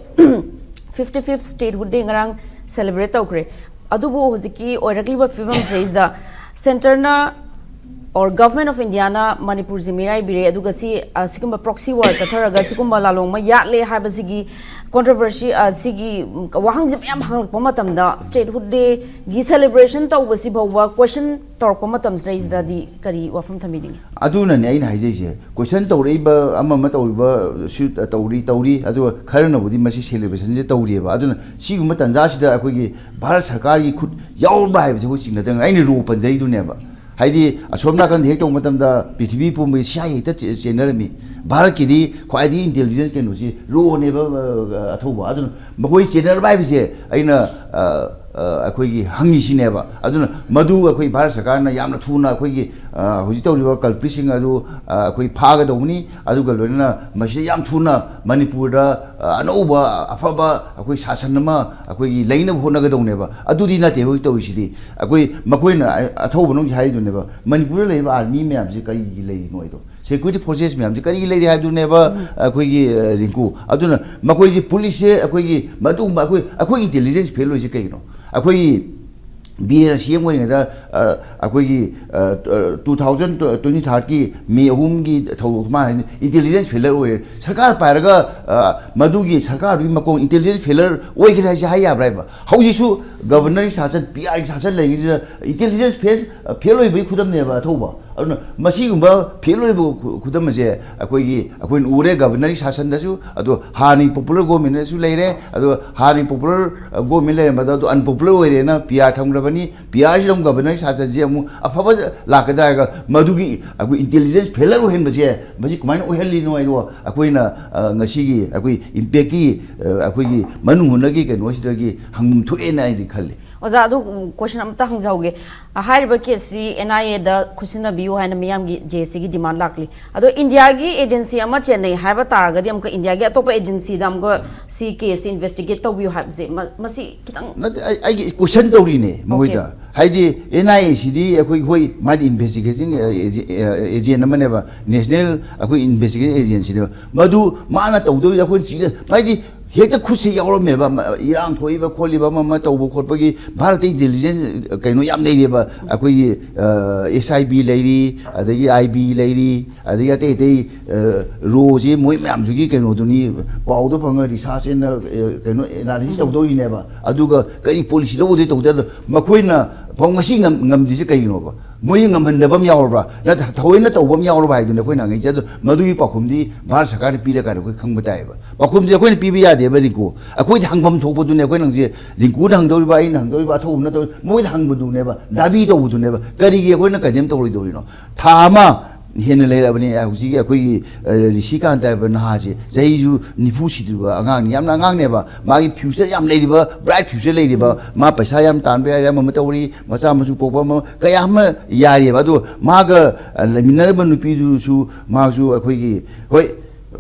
fifty fifth Statehood Day ꯉꯔꯥꯡ celebrate ꯇꯧꯈ꯭ꯔꯦ꯫ ꯑꯗꯨꯕꯨ ꯍꯧꯖꯤꯛꯀꯤ ꯑꯣꯏꯔꯛꯂꯤꯕ ꯐꯤꯕꯝꯁꯤꯗꯩꯁꯤꯗ centreꯅ or Government of Indiaꯅ ꯃꯅꯤꯄꯨꯔꯁꯦ ꯃꯤꯔꯥꯏꯕꯤꯔꯦ, ꯑꯗꯨꯒ ꯁꯤ, ꯑ, ꯁꯤꯒꯨꯝꯕ proxy war ꯆꯠꯊꯔꯒ ꯁꯤꯒꯨꯝꯕ ꯂꯥꯂꯣꯡ ꯑꯃ ꯌꯥꯠꯂꯦ ꯍꯥꯏꯕꯁꯤꯒꯤ controversy, ꯑ, ꯁꯤꯒꯤ, ꯎꯝ, ꯋꯥꯍꯪꯁꯦ ꯃꯌꯥꯝ ꯍꯪꯂꯛꯄ ꯃꯇꯝꯗ, Statehood Dayꯒꯤ celebration ꯇꯧꯕꯁꯤ ꯐꯥꯎꯕ question ꯇꯧꯔꯛꯄ ꯃꯇꯝꯁꯤꯗꯩꯁꯤꯗꯗꯤ ꯀꯔꯤ ꯋꯥꯐꯝ ꯊꯝꯕꯤꯅꯤꯡꯉꯤ? ꯑꯗꯨꯅꯅꯦ ꯑꯩꯅ ꯍꯥꯏꯖꯩꯁꯦ, question ꯇꯧꯔꯛꯏꯕ, ꯑꯃ ꯑꯃ ꯇꯧꯔꯤꯕ ꯁꯨ ꯇꯧꯔꯤ, ꯇꯧꯔꯤ, ꯑꯗꯨꯒ ꯈꯔꯅꯕꯨꯗꯤ ꯃꯁꯤ celebrationꯁꯦ ꯇꯧꯔꯤꯑꯕ꯫ ꯑꯗꯨꯅ ꯁꯤꯒꯨꯝꯕ ꯇꯥꯟꯖꯥꯁꯤꯗ ꯑꯩꯈꯣꯏꯒꯤ ꯚꯥꯔꯠ ꯁꯔꯀꯥꯔꯒꯤ ꯈꯨꯠ ꯌꯥꯎꯔꯕ꯭ꯔꯥ ꯍꯥꯏꯕꯁꯦ ꯑꯩꯈꯣꯏ ꯆꯤꯡꯅꯗꯅ, ꯑꯩꯅ RAW ꯄꯟꯖꯔꯤꯗꯨꯅꯦꯕ꯫ ꯍꯥꯏꯗꯤ, ꯑꯁꯣꯝ ꯅꯥꯀꯟꯗ ꯍꯦꯛ ꯇꯧꯕ ꯃꯇꯝꯗ ꯄ꯭ꯔꯤꯊꯤꯕꯤ ꯄꯨꯝꯕꯒꯤ ꯁꯤ ꯑꯥꯏ ꯑꯦ ꯍꯦꯛꯇ ꯆꯦ-, ꯆꯦꯟꯅꯔꯝꯃꯤ꯫ ꯚꯥꯔꯠꯀꯤꯗꯤ ꯈ꯭ꯋꯥꯏꯗꯒꯤ intelligence ꯀꯩꯅꯣꯁꯤ RAWꯅꯦꯕ, ꯑ, ꯑꯊꯧꯕ꯫ ꯑꯗꯨꯅ ꯃꯈꯣꯏ ꯆꯦꯟꯅꯔꯕ ꯍꯥꯏꯕꯁꯦ ꯑꯩꯅ, ꯑ, ꯑ, ꯑꯩꯈꯣꯏꯒꯤ ꯍꯪꯉꯤꯁꯤꯅꯦꯕ꯫ ꯑꯗꯨꯅ ꯃꯗꯨ ꯑꯩꯈꯣꯏ ꯚꯥꯔꯠ ꯁꯔꯀꯥꯔꯅ ꯌꯥꯝꯅ ꯊꯨꯅ ꯑꯩꯈꯣꯏꯒꯤ, ꯑ, ꯍꯧꯖꯤꯛ ꯇꯧꯔꯤꯕ culpritꯁꯤꯡ ꯑꯗꯨ, ꯑ, ꯑꯩꯈꯣꯏ ꯐꯥꯒꯗꯧꯕꯅꯤ꯫ ꯑꯗꯨꯒ ꯂꯣꯏꯅꯅ ꯃꯁꯤꯗ ꯌꯥꯝ ꯊꯨꯅ ꯃꯅꯤꯄꯨꯔꯗ, ꯑ, ꯑꯅꯧꯕ ꯑꯐꯕ ꯑꯩꯈꯣꯏ ꯁꯥꯁꯟ ꯑꯃ ꯑꯩꯈꯣꯏꯒꯤ ꯂꯩꯅꯕ ꯍꯣꯠꯅꯒꯗꯧꯅꯦꯕ꯫ ꯑꯗꯨꯗꯤ ꯅꯠꯇꯦ ꯍꯧꯖꯤꯛ ꯇꯧꯔꯤꯁꯤꯗꯤ꯫ ꯑꯩꯈꯣꯏ, ꯃꯈꯣꯏꯅ ꯑ-, ꯑꯊꯧꯕꯅ ꯍꯧꯖꯤꯛ ꯍꯥꯏꯔꯤꯗꯨꯅꯦꯕ, ꯃꯅꯤꯄꯨꯔꯗ ꯂꯩꯔꯤꯕ army ꯃꯌꯥꯝꯁꯤ ꯀꯔꯤꯒꯤ ꯂꯩꯔꯤꯅꯣ ꯍꯥꯏꯗꯣ, security forces ꯃꯌꯥꯝꯁꯤ ꯀꯔꯤꯒꯤ ꯂꯩꯔꯤ ꯍꯥꯏꯗꯨꯅꯦꯕ, ꯑꯩꯈꯣꯏꯒꯤ, ꯑ, ꯔꯤꯡꯀꯨ꯫ ꯑꯗꯨꯅ ꯃꯈꯣꯏꯁꯦ, policeꯁꯦ ꯑꯩꯈꯣꯏꯒꯤ ꯃꯗꯨꯒꯨꯝꯕ ꯑꯩꯈꯣꯏ, ꯑꯩꯈꯣꯏ intelligence fail ꯑꯣꯏꯁꯦ ꯀꯩꯒꯤꯅꯣ? ꯑꯩꯈꯣꯏꯒꯤ ꯕꯤꯔꯦꯟ ꯁꯤ ꯑꯦꯝ ꯑꯣꯏꯔꯤꯉꯩꯗ, ꯑ, ꯑꯩꯈꯣꯏꯒꯤ, ꯑ, ꯑ, two thousand twenty thirdꯀꯤ ꯃꯦ ꯑꯍꯨꯝꯒꯤ ꯊꯧꯗꯣꯛꯇꯣ ꯃꯥꯅ ꯍꯥꯏꯅꯤ, intelligence failure ꯑꯣꯏꯔꯦ꯫ ꯁꯔꯀꯥꯔ ꯄꯥꯏꯔꯒ, ꯑ, ꯃꯗꯨꯒꯤ ꯁꯔꯀꯥꯔꯗꯨꯒꯤ ꯃꯀꯣꯡ intelligence failure ꯑꯣꯏꯈ꯭ꯔꯦ ꯍꯥꯏꯁꯦ ꯍꯥꯏ ꯌꯥꯕ꯭ꯔꯥ ꯍꯥꯏꯕ? ꯍꯧꯖꯤꯛꯁꯨ governorꯒꯤ ꯁꯥꯁꯟ, ꯄꯤ ꯑꯥꯔꯒꯤ ꯁꯥꯁꯟ ꯂꯩꯔꯤꯉꯩꯁꯤꯗ intelligence fail, fail ꯑꯣꯏꯕꯒꯤ ꯈꯨꯗꯝꯅꯦꯕ ꯑꯊꯧꯕ꯫ ꯑꯗꯨꯅ ꯃꯁꯤꯒꯨꯝꯕ ꯐꯦꯜ ꯑꯣꯏꯕ ꯈꯨ- ꯈꯨꯗꯝ ꯑꯁꯦ ꯑꯩꯈꯣꯏꯒꯤ, ꯑꯩꯈꯣꯏꯅ ꯎꯔꯦ꯫ ꯒꯕꯔꯅꯔꯒꯤ ꯁꯥꯁꯟꯗꯁꯨ, ꯑꯗꯣ ꯍꯥꯟꯅꯒꯤ ꯄꯣꯄꯨꯂꯔ ꯒꯣꯔꯃꯦꯟꯗꯁꯨ ꯂꯩꯔꯦ, ꯑꯗꯣ ꯍꯥꯟꯅꯒꯤ ꯄꯣꯄꯨꯂꯔ ꯒꯣꯔꯃꯦꯟ ꯂꯩꯔꯝꯕꯗꯣ ꯑꯗꯣ ꯑꯟꯄꯣꯄꯨꯂꯔ ꯑꯣꯏꯔꯦꯅ ꯄꯤ ꯑꯥꯔ ꯊꯝꯈ꯭ꯔꯕꯅꯤ꯫ ꯄꯤ ꯑꯥꯔꯁꯤꯗ ꯑꯃꯨꯛ ꯒꯕꯔꯅꯔꯒꯤ ꯁꯥꯁꯟꯁꯦ ꯑꯃꯨꯛ ꯑꯐꯕ ꯂꯥꯛꯀꯗ꯭ꯔꯥ ꯍꯥꯏꯔꯒ, ꯃꯗꯨꯒꯤ ꯑꯩꯈꯣꯏ ꯏꯟꯇꯦꯂꯤꯖꯦꯟꯁ ꯐꯦꯂꯔ ꯑꯣꯏꯍꯟꯕꯁꯦ ꯃꯁꯤ ꯀꯃꯥꯏꯅ ꯑꯣꯏꯍꯜꯂꯤꯅꯣ ꯍꯥꯏꯗꯣ ꯑꯩꯈꯣꯏꯅ, ꯑ, ꯉꯁꯤꯒꯤ ꯑꯩꯈꯣꯏ ꯏꯝꯄꯦꯛꯀꯤ, ꯑ, ꯑꯩꯈꯣꯏꯒꯤ ꯃꯅꯨꯡ ꯍꯨꯠꯅꯒꯤ ꯀꯩꯅꯣꯁꯤꯗꯒꯤ ꯍꯪꯐꯝ ꯊꯣꯛꯑꯦꯅ ꯑꯩꯗꯤ ꯈꯜꯂꯤ꯫ ꯑꯣꯖꯥ, ꯑꯗꯨ ꯀꯣꯏꯁꯟ ꯑꯝꯇ ꯍꯪꯖꯍꯧꯒꯦ꯫ ꯍꯥꯏꯔꯤꯕ ꯀꯦꯁꯁꯤ ꯑꯦꯟ ꯑꯥꯏ ꯑꯦꯗ ꯈꯨꯠꯁꯤꯟꯅꯕꯤꯌꯨ ꯍꯥꯏꯅ ꯃꯤꯌꯥꯝꯒꯤ, ꯖꯦ ꯑꯦꯁ ꯁꯤꯒꯤ ꯗꯤꯃꯥꯟ ꯂꯥꯛꯂꯤ꯫ ꯑꯗꯣ ꯏꯟꯗꯤꯌꯥꯒꯤ ꯑꯦꯖꯦꯟꯁꯤ ꯑꯃ ꯆꯦꯟꯅꯩ ꯍꯥꯏꯕ ꯇꯥꯔꯒꯗꯤ, ꯑꯃꯨꯛꯀ ꯏꯟꯗꯤꯌꯥꯒꯤ ꯑꯇꯣꯞꯄ ꯑꯦꯖꯦꯟꯁꯤꯗ ꯑꯃꯨꯛꯀ ꯁꯤ ꯀꯦꯁꯁꯤ ꯏꯟꯚꯦꯁꯇꯤꯒꯦꯠ ꯇꯧꯕꯤꯌꯨ ꯍꯥꯏꯕꯁꯦ, ꯃ- ꯃꯁꯤ ꯈꯤꯇꯪ ꯅꯠꯇꯦ, ꯑꯩ, ꯑꯩꯒꯤ ꯀꯣꯏꯁꯟ ꯇꯧꯔꯤꯅꯦ ꯃꯈꯣꯏꯗ꯫ ꯑꯣꯀꯦ꯫ ꯍꯥꯏꯗꯤ ꯑꯦꯟ ꯑꯥꯏ ꯑꯦ ꯁꯤꯗꯤ ꯑꯩꯈꯣꯏ, ꯍꯣꯏ, ꯃꯥꯗꯤ ꯏꯟꯚꯦꯁꯇꯤꯒꯦꯁꯟ ꯑꯦꯖꯦꯟ ꯑꯃꯅꯦꯕ, ꯅꯦꯁꯅꯦꯜ ꯑꯩꯈꯣꯏ ꯏꯟꯚꯦꯁꯇꯤꯒꯦꯁꯟ ꯑꯦꯖꯦꯟꯁꯤꯅꯦꯕ꯫ ꯃꯗꯨ ꯃꯥꯅ ꯇꯧꯗꯧꯔꯤꯗ ꯑꯩꯈꯣꯏꯅ ꯁꯤꯗ, ꯍꯥꯏꯗꯤ ꯍꯦꯛꯇ ꯈꯨꯠꯁꯦ ꯌꯥꯎꯔꯝꯃꯦꯕ꯫ ꯃ- ꯏꯔꯥꯡ ꯊꯣꯛꯏꯕ ꯈꯣꯠꯂꯤꯕ ꯑꯃ ꯑꯃ ꯇꯧꯕ ꯈꯣꯠꯄꯒꯤ ꯚꯥꯔꯠꯇ ꯏꯟꯇꯦꯂꯤꯖꯦꯟꯁ ꯀꯩꯅꯣ ꯌꯥꯝ ꯂꯩꯔꯦꯕ꯫ ꯑꯩꯈꯣꯏꯒꯤ, ꯑ, ꯑꯦꯁ ꯑꯥꯏ ꯕꯤ ꯂꯩꯔꯤ, ꯑꯗꯒꯤ ꯑꯥꯏ ꯕꯤ ꯂꯩꯔꯤ, ꯑꯗꯒꯤ ꯑꯇꯩ ꯑꯇꯩ, ꯑ, ꯔꯣꯁꯤ ꯃꯣꯏ ꯃꯌꯥꯝꯁꯤꯒꯤ ꯀꯩꯅꯣꯗꯨꯅꯤ, ꯄꯥꯎꯗꯣ ꯐꯪꯉ ꯔꯤꯁꯥꯔꯆ ꯑꯦꯟ, ꯑ, ꯀꯩꯅꯣ ꯑꯦꯅꯥꯂꯤꯁꯤꯁ ꯇꯧꯗꯧꯔꯤꯅꯦꯕ꯫ ꯑꯗꯨꯒ ꯀꯔꯤ ꯄꯣꯂꯤꯁꯤ ꯂꯧꯒꯗꯣꯏ ꯇꯧꯗꯣꯏ, ꯑꯗꯣ ꯃꯈꯣꯏꯅ ꯐꯥꯎ ꯉꯁꯤ ꯉꯝ-, ꯉꯝꯗ꯭ꯔꯤꯁꯦ ꯀꯩꯒꯤꯅꯣꯕ? ꯃꯣꯏ ꯉꯝꯍꯟꯗꯕ ꯑꯃ ꯌꯥꯎꯔꯕ꯭ꯔꯥ, ꯅꯠꯇ꯭ꯔ ꯊꯑꯣꯏꯅ ꯇꯧꯕ ꯑꯃ ꯌꯥꯎꯔꯕ ꯍꯥꯏꯗꯨꯅꯤ ꯑꯩꯈꯣꯏꯅ ꯍꯪꯉꯛꯏꯁꯦ꯫ ꯑꯗꯣ ꯃꯗꯨꯒꯤ ꯄꯥꯎꯈꯨꯝꯗꯤ ꯚꯥꯔꯠ ꯁꯔꯀꯥꯔꯅ ꯄꯤꯔꯀꯥꯟꯗ ꯑꯩꯈꯣꯏ ꯈꯪꯕ ꯇꯥꯏꯌꯦꯕ꯫ ꯄꯥꯎꯈꯨꯝꯗꯤ ꯑꯩꯈꯣꯏꯅ ꯄꯤꯕ ꯌꯥꯗꯦꯕ, ꯔꯤꯡꯀꯨ꯫ ꯑꯩꯈꯣꯏꯗꯤ ꯍꯪꯐꯝ ꯊꯣꯛꯄꯗꯨꯅꯦ ꯑꯩꯈꯣꯏꯅ ꯍꯪꯁꯦ꯫ ꯔꯤꯡꯀꯨꯅ ꯍꯪꯗꯧꯔꯤꯕ, ꯑꯩꯅ ꯍꯪꯗꯧꯔꯤꯕ, ꯑꯊꯧꯕꯅ ꯇꯧꯔꯤ, ꯃꯣꯏꯗ ꯍꯪꯕꯗꯨꯅꯦꯕ, ꯗꯥꯕꯤ ꯇꯧꯕꯗꯨꯅꯦꯕ꯫ ꯀꯔꯤꯒꯤ ꯑꯩꯈꯣꯏꯅ ꯀꯟꯗꯦꯝ ꯇꯧꯔꯣꯏꯗꯧꯔꯤꯅꯣ? ꯊꯥ ꯑꯃ ꯍꯦꯟꯅ ꯂꯩꯔꯛꯑꯕꯅꯤ ꯍꯧꯖꯤꯛꯀꯤ ꯑꯩꯈꯣꯏꯒꯤ, ꯑ, ꯔꯤꯁꯤꯀꯥꯟꯇ ꯍꯥꯏꯕ ꯅꯍꯥꯁꯦ꯫ ꯆꯍꯤꯁꯨ ꯅꯤꯐꯨ ꯁꯤꯗ꯭ꯔꯤꯕ ꯑꯉꯥꯡꯅꯤ, ꯌꯥꯝꯅ ꯑꯉꯥꯡꯅꯦꯕ꯫ ꯃꯥꯒꯤ ꯐ꯭ꯌꯨꯆꯔ ꯌꯥꯝ ꯂꯩꯔꯤꯕ, ꯕ꯭ꯔꯥꯏꯠ ꯐ꯭ꯌꯨꯆꯔ ꯂꯩꯔꯤꯕ, ꯃꯥ ꯄꯩꯁꯥ ꯌꯥꯝ ꯇꯥꯟꯕ ꯌꯥꯔꯦ, ꯑꯃ ꯑꯃ ꯇꯧꯔꯤ, ꯃꯆꯥ ꯃꯁꯨ ꯄꯣꯛꯄ ꯑꯃ, ꯀꯌꯥ ꯑꯃ ꯌꯥꯔꯤꯑꯕ꯫ ꯑꯗꯣ ꯃꯥꯒ, ꯑ, ꯂꯩꯃꯤꯟꯅꯔꯤꯕ ꯅꯨꯄꯤꯗꯨꯁꯨ ꯃꯥꯁꯨ ꯑꯩꯈꯣꯏꯒꯤ, ꯍꯣꯏ,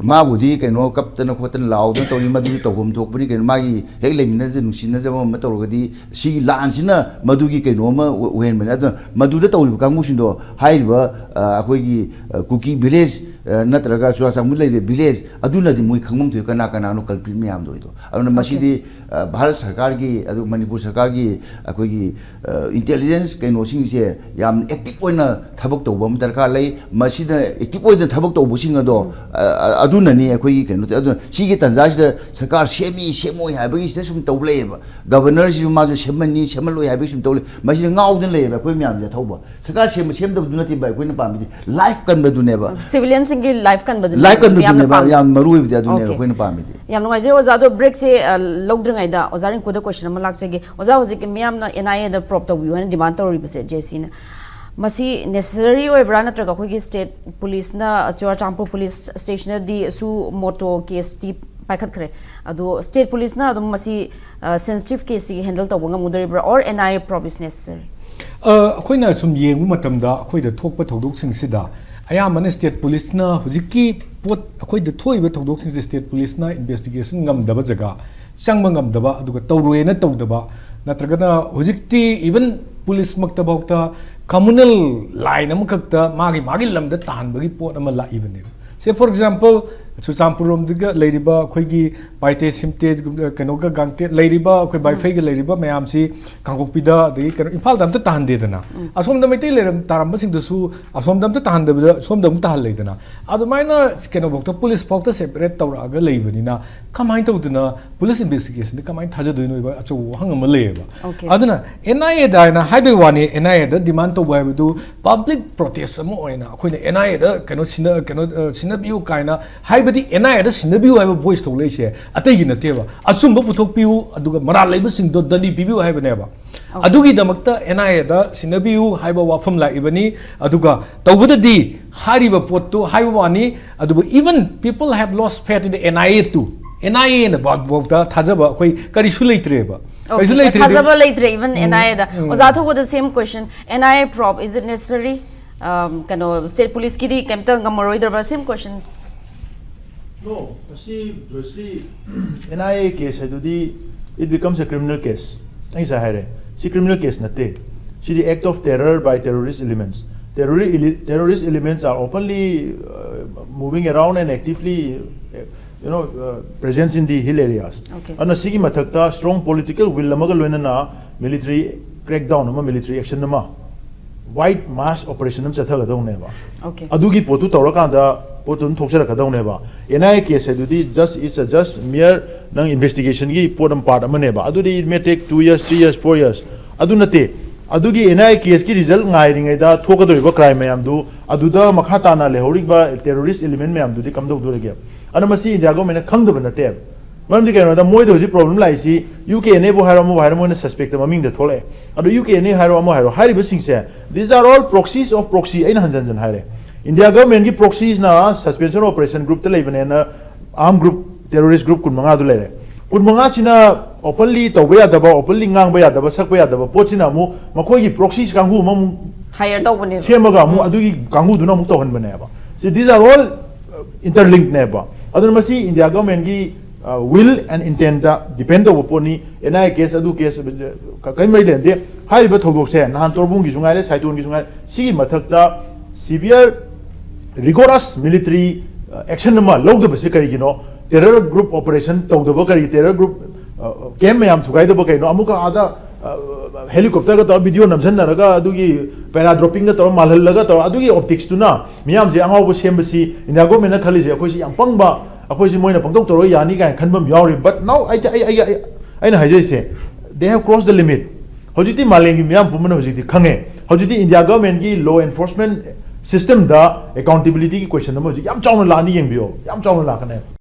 ꯃꯥꯕꯨꯗꯤ ꯀꯩꯅꯣ ꯀꯞꯇꯅ ꯈꯣꯠꯇꯅ ꯂꯥꯎꯗꯅ ꯇꯧꯔꯤ, ꯃꯗꯨꯗꯤ ꯇꯧꯐꯝ ꯊꯣꯛꯄꯅꯤ ꯀꯩꯅꯣ, ꯃꯥꯒꯤ ꯍꯦꯛ ꯂꯩꯃꯤꯟꯅꯖ ꯅꯨꯡꯁꯤꯅꯖꯕ ꯑꯃ ꯇꯧꯔꯒꯗꯤ ꯁꯤꯒꯤ ꯂꯥꯟꯁꯤꯅ ꯃꯗꯨꯒꯤ ꯀꯩꯅꯣ ꯑꯃ ꯑꯣꯏ-, ꯑꯣꯏꯍꯟꯕꯅꯤ꯫ ꯑꯗꯨꯅ ꯃꯗꯨꯗ ꯇꯧꯔꯤꯕ ꯀꯥꯡꯕꯨꯁꯤꯡꯗꯣ ꯍꯥꯏꯔꯤꯕ, ꯑ, ꯑꯩꯈꯣꯏꯒꯤ, ꯑ, ꯀꯨꯀꯤ ꯚꯤꯂꯦꯖ, ꯑ, ꯅꯠꯇ꯭ꯔꯒ ꯆꯨꯔꯥꯆꯥꯟꯄꯨꯔ ꯂꯩꯔꯤꯕ ꯚꯤꯂꯦꯖ ꯑꯗꯨꯅꯗꯤ ꯃꯣꯏ ꯈꯪꯐꯝ ꯊꯣꯛꯏ ꯀꯅꯥ ꯀꯅꯥꯅꯣ ꯀꯜꯄ꯭ꯔꯤꯠ ꯃꯌꯥꯝꯗꯣ ꯍꯥꯏꯗꯣ꯫ ꯑꯗꯨꯅ ꯃꯁꯤꯗꯤ, ꯑ, ꯚꯥꯔꯠ ꯁꯔꯀꯥꯔꯒꯤ, ꯑꯗꯨ ꯃꯅꯤꯄꯨꯔ ꯁꯔꯀꯥꯔꯒꯤ ꯑꯩꯈꯣꯏꯒꯤ, ꯑ, ꯏꯟꯇꯦꯂꯤꯖꯦꯟꯁ ꯀꯩꯅꯣꯁꯤꯡꯁꯦ ꯌꯥꯝ ꯑꯦꯛꯇꯤꯚ ꯑꯣꯏꯅ ꯊꯕꯛ ꯇꯧꯕ ꯑꯃ ꯗꯔꯀꯥꯔ ꯂꯩ꯫ ꯃꯁꯤꯗ ꯑꯦꯛꯇꯤꯚ ꯑꯣꯏꯅ ꯊꯕꯛ ꯇꯧꯕꯁꯤꯡ ꯑꯗꯣ, ꯑ, ꯑ, ꯑꯗꯨꯅꯅꯤ ꯑꯩꯈꯣꯏꯒꯤ ꯀꯩꯅꯣ ꯇꯧ-, ꯑꯗꯨꯅ ꯁꯤꯒꯤ ꯇꯥꯟꯖꯥꯁꯤꯗ ꯁꯔꯀꯥꯔ ꯁꯦꯝꯃꯤ ꯁꯦꯝꯃꯣꯏ ꯍꯥꯏꯕꯒꯤ ꯁꯤꯗ ꯁꯨꯝ ꯇꯧ ꯂꯩꯌꯦꯕ꯫ ꯒꯕꯔꯅꯔꯁꯤꯁꯨ ꯃꯥꯁꯨ ꯁꯦꯝꯍꯟꯅꯤ ꯁꯦꯝꯍꯜꯂꯣꯏ ꯍꯥꯏꯕꯒꯤ ꯁꯨꯝ ꯇꯧ ꯂꯩ꯫ ꯃꯁꯤꯗ ꯉꯥꯎꯗꯅ ꯂꯩꯌꯦꯕ ꯑꯩꯈꯣꯏ ꯃꯌꯥꯝꯁꯦ ꯑꯊꯧꯕ꯫ ꯁꯔꯀꯥꯔ ꯁꯦꯝꯕ ꯁꯦꯝꯗꯕꯗꯨ ꯅꯠꯇꯦꯕ ꯑꯩꯈꯣꯏꯅ ꯄꯥꯝꯃꯤꯗꯤ, ꯂꯥꯏꯐ ꯀꯟꯕꯗꯨꯅꯦꯕ꯫ ꯁꯤꯚꯤꯂꯤꯌꯟꯁꯤꯡꯒꯤ ꯂꯥꯏꯐ ꯀꯟꯕꯗꯨꯅꯦ ꯂꯥꯏꯐ ꯃꯤꯌꯥꯝꯅ ꯀꯟꯕꯗꯨꯅꯦꯕ ꯄꯥꯝꯃꯤꯁꯦ꯫ ꯌꯥꯝ ꯃꯔꯨ ꯑꯣꯏꯕꯗꯤ ꯑꯗꯨꯅꯦꯕ Okay. ꯑꯩꯈꯣꯏꯅ ꯄꯥꯝꯃꯤꯗꯤ꯫ ꯌꯥꯝ ꯅꯨꯡꯉꯥꯏꯖꯩ ꯑꯣꯖꯥ꯫ ꯑꯗꯣ ꯕ꯭ꯔꯦꯛꯁꯦ, ꯑ, ꯂꯧꯗ꯭ꯔꯤꯉꯩꯗ ꯑꯣꯖꯥ ꯔꯤꯡꯀꯨꯗ ꯀꯣꯏꯁꯟ ꯑꯃ ꯂꯥꯛꯆꯒꯦ꯫ ꯑꯣꯖꯥ, ꯍꯧꯖꯤꯛ ꯃꯤꯌꯥꯝꯅ ꯑꯦꯟ ꯑꯥꯏ ꯑꯦꯗ ꯄ꯭ꯔꯣꯞ ꯇꯧꯕꯤꯌꯨ ꯍꯥꯏꯅ ꯗꯤꯃꯥꯟ ꯇꯧꯔꯤꯕꯁꯦ, ꯖꯦ ꯁꯤꯅ, ꯃꯁꯤ ꯅꯦꯁꯦꯁꯔꯤ ꯑꯣꯏꯕ꯭ꯔꯥ, ꯅꯠꯇ꯭ꯔꯒ ꯑꯩꯈꯣꯏꯒꯤ ꯁ꯭ꯇꯦꯠ ꯄꯨꯂꯤꯁꯅ, ꯆꯨꯔꯥꯆꯥꯟꯄꯨꯔ ꯄꯨꯂꯤꯁ ꯁ꯭ꯇꯦꯁꯟꯅꯗꯤ ꯁꯨ ꯃꯣꯇꯣ ꯀꯦꯁꯇꯤ ꯄꯥꯏꯈꯠꯈ꯭ꯔꯦ, ꯑꯗꯣ ꯁ꯭ꯇꯦꯠ ꯄꯨꯂꯤꯁꯅ ꯑꯗꯨꯝ ꯃꯁꯤ ꯁꯦꯟꯁꯤꯇꯤꯚ ꯀꯦꯁꯁꯤ ꯍꯦꯟꯗꯜ ꯇꯧꯕ ꯉꯝꯒꯗꯧꯔꯤꯕ꯭ꯔꯥ, or N I A probe is necessary? ꯑ, ꯑꯩꯈꯣꯏꯅ ꯁꯨꯝ ꯌꯦꯡꯕ ꯃꯇꯝꯗ ꯑꯩꯈꯣꯏꯗ ꯊꯣꯛꯄ ꯊꯧꯗꯣꯛꯁꯤꯡꯁꯤꯗ ꯑꯌꯥꯝꯕꯅ ꯁ꯭ꯇꯦꯠ ꯄꯨꯂꯤꯁꯅ ꯍꯧꯖꯤꯛꯀꯤ ꯄꯣꯠ, ꯑꯩꯈꯣꯏꯗ ꯊꯣꯛꯏꯕ ꯊꯧꯗꯣꯛꯁꯤꯡꯁꯦ ꯁ꯭ꯇꯦꯠ ꯄꯨꯂꯤꯁꯅ ꯏꯟꯚꯦꯁꯇꯤꯒꯦꯁꯟ ꯉꯝꯗꯕ ꯖꯒꯥ, ꯆꯪꯕ ꯉꯝꯗꯕ, ꯑꯗꯨꯒ ꯇꯧꯔꯣꯏꯅ ꯇꯧꯗꯕ, ꯅꯠꯇ꯭ꯔꯒꯅ ꯍꯧꯖꯤꯛꯇꯤ ꯏꯚꯟ ꯄꯨꯂꯤꯁꯃꯛꯇꯐꯥꯎꯗ ꯀꯝꯃꯨꯅꯦꯜ ꯂꯥꯏꯟ ꯑꯃꯈꯛꯇ ꯃꯥꯒꯤ ꯃꯥꯒꯤ ꯂꯝꯗ ꯇꯥꯍꯟꯕꯒꯤ ꯄꯣꯠ ꯑꯃ ꯂꯥꯛꯏꯕꯅꯦꯕ꯫ ꯁꯦ, ꯐꯣꯔ ꯑꯦꯛꯖꯥꯝꯄꯜ, ꯆꯨꯔꯆꯥꯟꯄꯨꯔ ꯔꯣꯝꯗꯒ ꯂꯩꯔꯤꯕ ꯑꯩꯈꯣꯏꯒꯤ ꯄꯥꯏꯇꯦ ꯁꯤꯝꯇꯦ, ꯀꯩꯅꯣꯒ ꯒꯥꯡꯇꯦ ꯂꯩꯔꯤꯕ, ꯑꯩꯈꯣꯏ ꯕꯥꯏꯐꯩꯒ ꯂꯩꯔꯤꯕ ꯃꯌꯥꯝꯁꯤ ꯀꯥꯡꯄꯣꯛꯄꯤꯗ, ꯑꯗꯒꯤ ꯀꯩꯅꯣ, ꯏꯝꯐꯥꯜꯗ ꯑꯝꯇ ꯇꯥꯍꯟꯗꯦꯗꯅ꯫ ꯑꯁꯣꯝꯗ ꯃꯩꯇꯩ ꯂꯩꯔꯝ ꯇꯥꯔꯝꯕꯁꯤꯡꯗꯨꯁꯨ ꯑꯁꯣꯝꯗ ꯑꯝꯇ ꯇꯥꯍꯟꯗꯕꯗ ꯁꯣꯝꯗ ꯑꯃꯨꯛ ꯇꯥꯍꯜꯂꯦꯗꯅ꯫ ꯑꯗꯨꯃꯥꯏꯅ ꯀꯩꯅꯣꯐꯥꯎꯗ, ꯄꯨꯂꯤꯁ ꯐꯥꯎꯗ ꯁꯦꯄꯔꯦꯠ ꯇꯧꯔꯛꯑꯒ ꯂꯩꯕꯅꯤꯅ, ꯀꯃꯥꯏꯅ ꯇꯧꯗꯅ ꯄꯨꯂꯤꯁ ꯏꯟꯚꯦꯁꯇꯤꯒꯦꯁꯟꯗ ꯀꯃꯥꯏꯅ ꯊꯥꯖꯗꯣꯏꯅꯣ ꯍꯥꯏꯕ ꯑꯆꯧꯕ ꯋꯥꯍꯪ ꯑꯃ ꯂꯩꯌꯦꯕ꯫ Okay. ꯑꯗꯨꯅ ꯑꯦꯟ ꯑꯥꯏ ꯑꯦꯗ ꯍꯥꯏꯅ ꯍꯥꯏꯕꯒꯤ ꯋꯥꯅꯤ, ꯑꯦꯟ ꯑꯥꯏ ꯑꯦꯗ ꯗꯤꯃꯥꯟ ꯇꯧꯕ ꯍꯥꯏꯕꯗꯨ ꯄꯕ꯭ꯂꯤꯛ ꯄ꯭ꯔꯣꯇꯦꯁ ꯑꯃ ꯑꯣꯏꯅ ꯑꯩꯈꯣꯏꯅ ꯑꯦꯟ ꯑꯥꯏ ꯑꯦꯗ ꯀꯩꯅꯣ ꯁꯤꯟꯅ-, ꯀꯩꯅꯣ, ꯑ, ꯁꯤꯟꯅꯕꯤꯌꯨ ꯀꯥꯏꯅ ꯍꯥꯏꯕꯗꯤ, ꯑꯦꯟ ꯑꯥꯏ ꯑꯦꯗ ꯁꯤꯟꯅꯕꯤꯌꯨ ꯍꯥꯏꯕ ꯚꯣꯏꯁ ꯊꯣꯛꯂꯛꯏꯁꯦ ꯑꯇꯩꯒꯤ ꯅꯠꯇꯦꯕ꯫ ꯑꯆꯨꯝꯕ ꯄꯨꯊꯣꯛꯄꯤꯌꯨ, ꯑꯗꯨꯒ ꯃꯔꯥꯜ ꯂꯩꯕꯁꯤꯡꯗꯣ ꯗꯟꯗꯤ ꯄꯤꯕꯤꯌꯨ ꯍꯥꯏꯕꯅꯦꯕ꯫ ꯑꯗꯨꯒꯤꯗꯃꯛꯇ ꯑꯦꯟ ꯑꯥꯏ ꯑꯦꯗ ꯁꯤꯟꯅꯕꯤꯌꯨ ꯍꯥꯏꯕ ꯋꯥꯐꯝ ꯂꯥꯛꯏꯕꯅꯤ꯫ ꯑꯗꯨꯒ ꯇꯧꯕꯗꯗꯤ ꯍꯥꯏꯔꯤꯕ ꯄꯣꯠꯇꯨ ꯍꯥꯏꯕ ꯋꯥꯅꯤ, ꯑꯗꯨꯕꯨ even people have lost faith in the N I A too. N I ꯑꯦꯅ ꯐꯥꯎꯗ ꯊꯥꯖꯕ ꯑꯩꯈꯣꯏ ꯀꯔꯤꯁꯨ ꯂꯩꯇ꯭ꯔꯦꯕ꯫ ꯀꯔꯤꯁꯨ Okay, ꯂꯩꯇ꯭ꯔꯦ꯫ ꯊꯥꯖꯕ ꯂꯩꯇ꯭ꯔꯦ, even N I A ꯗ꯫ ꯑꯣꯖꯥ ꯊꯧꯕꯗ same question, N I A probe, is it necessary? Um, ꯀꯩꯅꯣ, ꯁ꯭ꯇꯦꯠ ꯄꯨꯂꯤꯁꯀꯤꯗꯤ ꯀꯩꯝꯇ ꯉꯝꯃꯔꯣꯏꯗꯕ꯭ꯔꯥ? Same question. No, ꯃꯁꯤ ꯖꯣꯏꯁꯂꯤ, N I A case ꯍꯥꯏꯗꯨꯗꯤ, it becomes a criminal case꯫ ꯑꯩ ꯉꯁꯥꯏ ꯍꯥꯏꯔꯦ, ꯁꯤ criminal case ꯅꯠꯇꯦ꯫ ꯁꯤꯗꯤ act of terror by terrorist elements꯫ Terrori-, ele-, terrorist elements are openly, uh, moving around and actively, uh, you know, uh, presence in the hill areas꯫ Okay. ꯑꯗꯨꯅ ꯁꯤꯒꯤ ꯃꯊꯛꯇ strong political will ꯑꯃꯒ ꯂꯣꯏꯅꯅ military crackdown ꯑꯃ, military action ꯑꯃ White mass operation ꯑꯃ ꯆꯠꯊꯒꯗꯧꯅꯦꯕ꯫ Okay. ꯑꯗꯨꯒꯤ ꯄꯣꯠꯇꯨ ꯇꯧꯔꯀꯥꯟꯗ ꯄꯣꯠꯇꯨ ꯑꯗꯨꯝ ꯊꯣꯛꯆꯔꯛꯀꯗꯧꯅꯦꯕ꯫ N I A case ꯍꯥꯏꯗꯨꯗꯤ just, it's a just mere ꯅꯪ investigationꯒꯤ ꯄꯣꯠ ꯑꯃ part ꯑꯃꯅꯦꯕ꯫ ꯑꯗꯨꯗꯤ it may take two years, three years, four years꯫ ꯑꯗꯨ ꯅꯠꯇꯦ꯫ ꯑꯗꯨꯒꯤ N I A caseꯀꯤ result ꯉꯥꯏꯔꯤꯉꯩꯗ ꯊꯣꯛꯀꯗꯧꯔꯤꯕ crime ꯃꯌꯥꯝꯗꯨ, ꯑꯗꯨꯗ ꯃꯈꯥ ꯇꯥꯅ ꯂꯩꯍꯧꯔꯤꯕ terrorist element ꯃꯌꯥꯝꯗꯨꯗꯤ ꯀꯝꯗꯧꯗꯣꯔꯤꯒꯦ? ꯑꯗꯨꯅ ꯃꯁꯤ India governmentꯅ ꯈꯪꯗꯕ ꯅꯠꯇꯦꯕ꯫ ꯃꯔꯝꯗꯤ ꯀꯩꯅꯣꯗ ꯃꯣꯏꯗ ꯍꯧꯖꯤꯛ problem ꯂꯥꯛꯏꯁꯤ UKNAꯕꯨ ꯍꯥꯏꯔꯣ, ꯑꯃꯕꯨ ꯍꯥꯏꯔꯣ, ꯃꯣꯏꯅ suspectꯇ ꯃꯃꯤꯡꯗ ꯊꯣꯛꯂꯛꯑꯦ꯫ ꯑꯗꯣ UKNA ꯍꯥꯏꯔꯣ, ꯑꯃ ꯍꯥꯏꯔꯣ, ꯍꯥꯏꯔꯤꯕꯁꯤꯡꯁꯦ, these are all proxies of proxy꯫ ꯑꯩꯅ ꯍꯟꯖꯟ ꯍꯟꯖꯟ ꯍꯥꯏꯔꯦ꯫ India governmentꯀꯤ proxiesꯅ suspension operation groupꯇ ꯂꯩꯕꯅꯦꯅ armed group, terrorist group ꯀꯨꯟꯃꯉꯥꯗꯨ ꯂꯩꯔꯦ꯫ ꯀꯨꯟꯃꯉꯥꯁꯤꯅ openly ꯇꯧꯕ ꯌꯥꯗꯕ, openly ꯉꯥꯡꯕ ꯌꯥꯗꯕ, ꯁꯛꯄ ꯌꯥꯗꯕ ꯄꯣꯠꯁꯤꯅ ꯑꯃꯨꯛ ꯃꯈꯣꯏꯒꯤ proxies ꯀꯥꯡꯕꯨ ꯑꯃꯃꯨꯛ Hire ꯇꯧꯕꯅꯦꯕ꯫ ꯁꯦꯝꯃꯒ ꯑꯃꯨꯛ ꯑꯗꯨꯒꯤ ꯀꯥꯡꯕꯨꯗꯨꯅ ꯑꯃꯨꯛ ꯇꯧꯍꯟꯕꯅꯦꯕ꯫ See, these are all interlinked ꯅꯦꯕ꯫ ꯑꯗꯨꯅ ꯃꯁꯤ India governmentꯀꯤ will and intentꯇ depend ꯇꯧꯕ ꯄꯣꯠꯅꯤ꯫ N I A case, ꯑꯗꯨ case, ꯀꯔꯤꯝ ꯃꯔꯤ ꯂꯩꯅꯗꯦ꯫ ꯍꯥꯏꯔꯤꯕ ꯊꯧꯗꯣꯛꯁꯦ ꯅꯍꯥꯟ ꯇꯣꯔꯕꯨꯡꯒꯤꯁꯨ ꯉꯥꯏꯔꯦ, ꯁꯥꯏꯇꯣꯟꯒꯤꯁꯨ ꯉꯥꯏꯔꯦ, ꯁꯤꯒꯤ ꯃꯊꯛꯇ severe rigorous military action ꯑꯃ ꯂꯧꯗꯕꯁꯦ ꯀꯔꯤꯒꯤꯅꯣ? Terror group operation ꯇꯧꯗꯕ ꯀꯔꯤ, terror group camp ꯃꯌꯥꯝ ꯊꯨꯒꯥꯏꯗꯕ ꯀꯩꯅꯣ? ꯑꯃꯨꯛꯀ ꯑꯥꯗ helicopterꯒ ꯇꯧꯔ video ꯅꯝꯁꯤꯟꯅꯔꯒ ꯑꯗꯨꯒꯤ paratroopingꯒ ꯇꯧꯔ ꯃꯥꯜꯍꯜꯂꯒ ꯇꯧꯔ ꯑꯗꯨꯒꯤ opticsꯇꯨꯅ ꯃꯤꯌꯥꯝꯁꯦ ꯑꯉꯥꯎꯕ ꯁꯦꯝꯕꯁꯤ India governmentꯅ ꯈꯜꯂꯤꯁꯦ ꯑꯩꯈꯣꯏꯁꯤ ꯌꯥꯝ ꯄꯪꯕ, ꯑꯩꯈꯣꯏꯁꯤ ꯃꯣꯏꯅ ꯄꯪꯇꯧ ꯇꯧꯔ ꯌꯥꯅꯤ ꯀꯥꯏꯅ ꯈꯟꯕ ꯑꯃ ꯌꯥꯎꯔꯤ꯫ But now ꯑꯩ, ꯑꯩ, ꯑꯩ, ꯑꯩ, ꯑꯩꯅ ꯍꯥꯏꯖꯔꯤꯁꯦ, they have crossed the limit꯫ ꯍꯧꯖꯤꯛꯇꯤ ꯃꯥꯂꯦꯝꯒꯤ ꯃꯤꯌꯥꯝ ꯄꯨꯝꯕꯅ ꯍꯧꯖꯤꯛꯇꯤ ꯈꯪꯉꯦ꯫ ꯍꯧꯖꯤꯛꯇꯤ India governmentꯀꯤ law enforcement systemꯗ accountabilityꯒꯤ question ꯑꯃ ꯍꯧꯖꯤꯛ ꯌꯥꯝ ꯆꯥꯎꯅ ꯂꯥꯛꯑꯅꯤ, ꯌꯦꯡꯕꯤꯌꯣ, ꯌꯥꯝ ꯆꯥꯎꯅ ꯂꯥꯛꯀꯅꯦꯕ꯫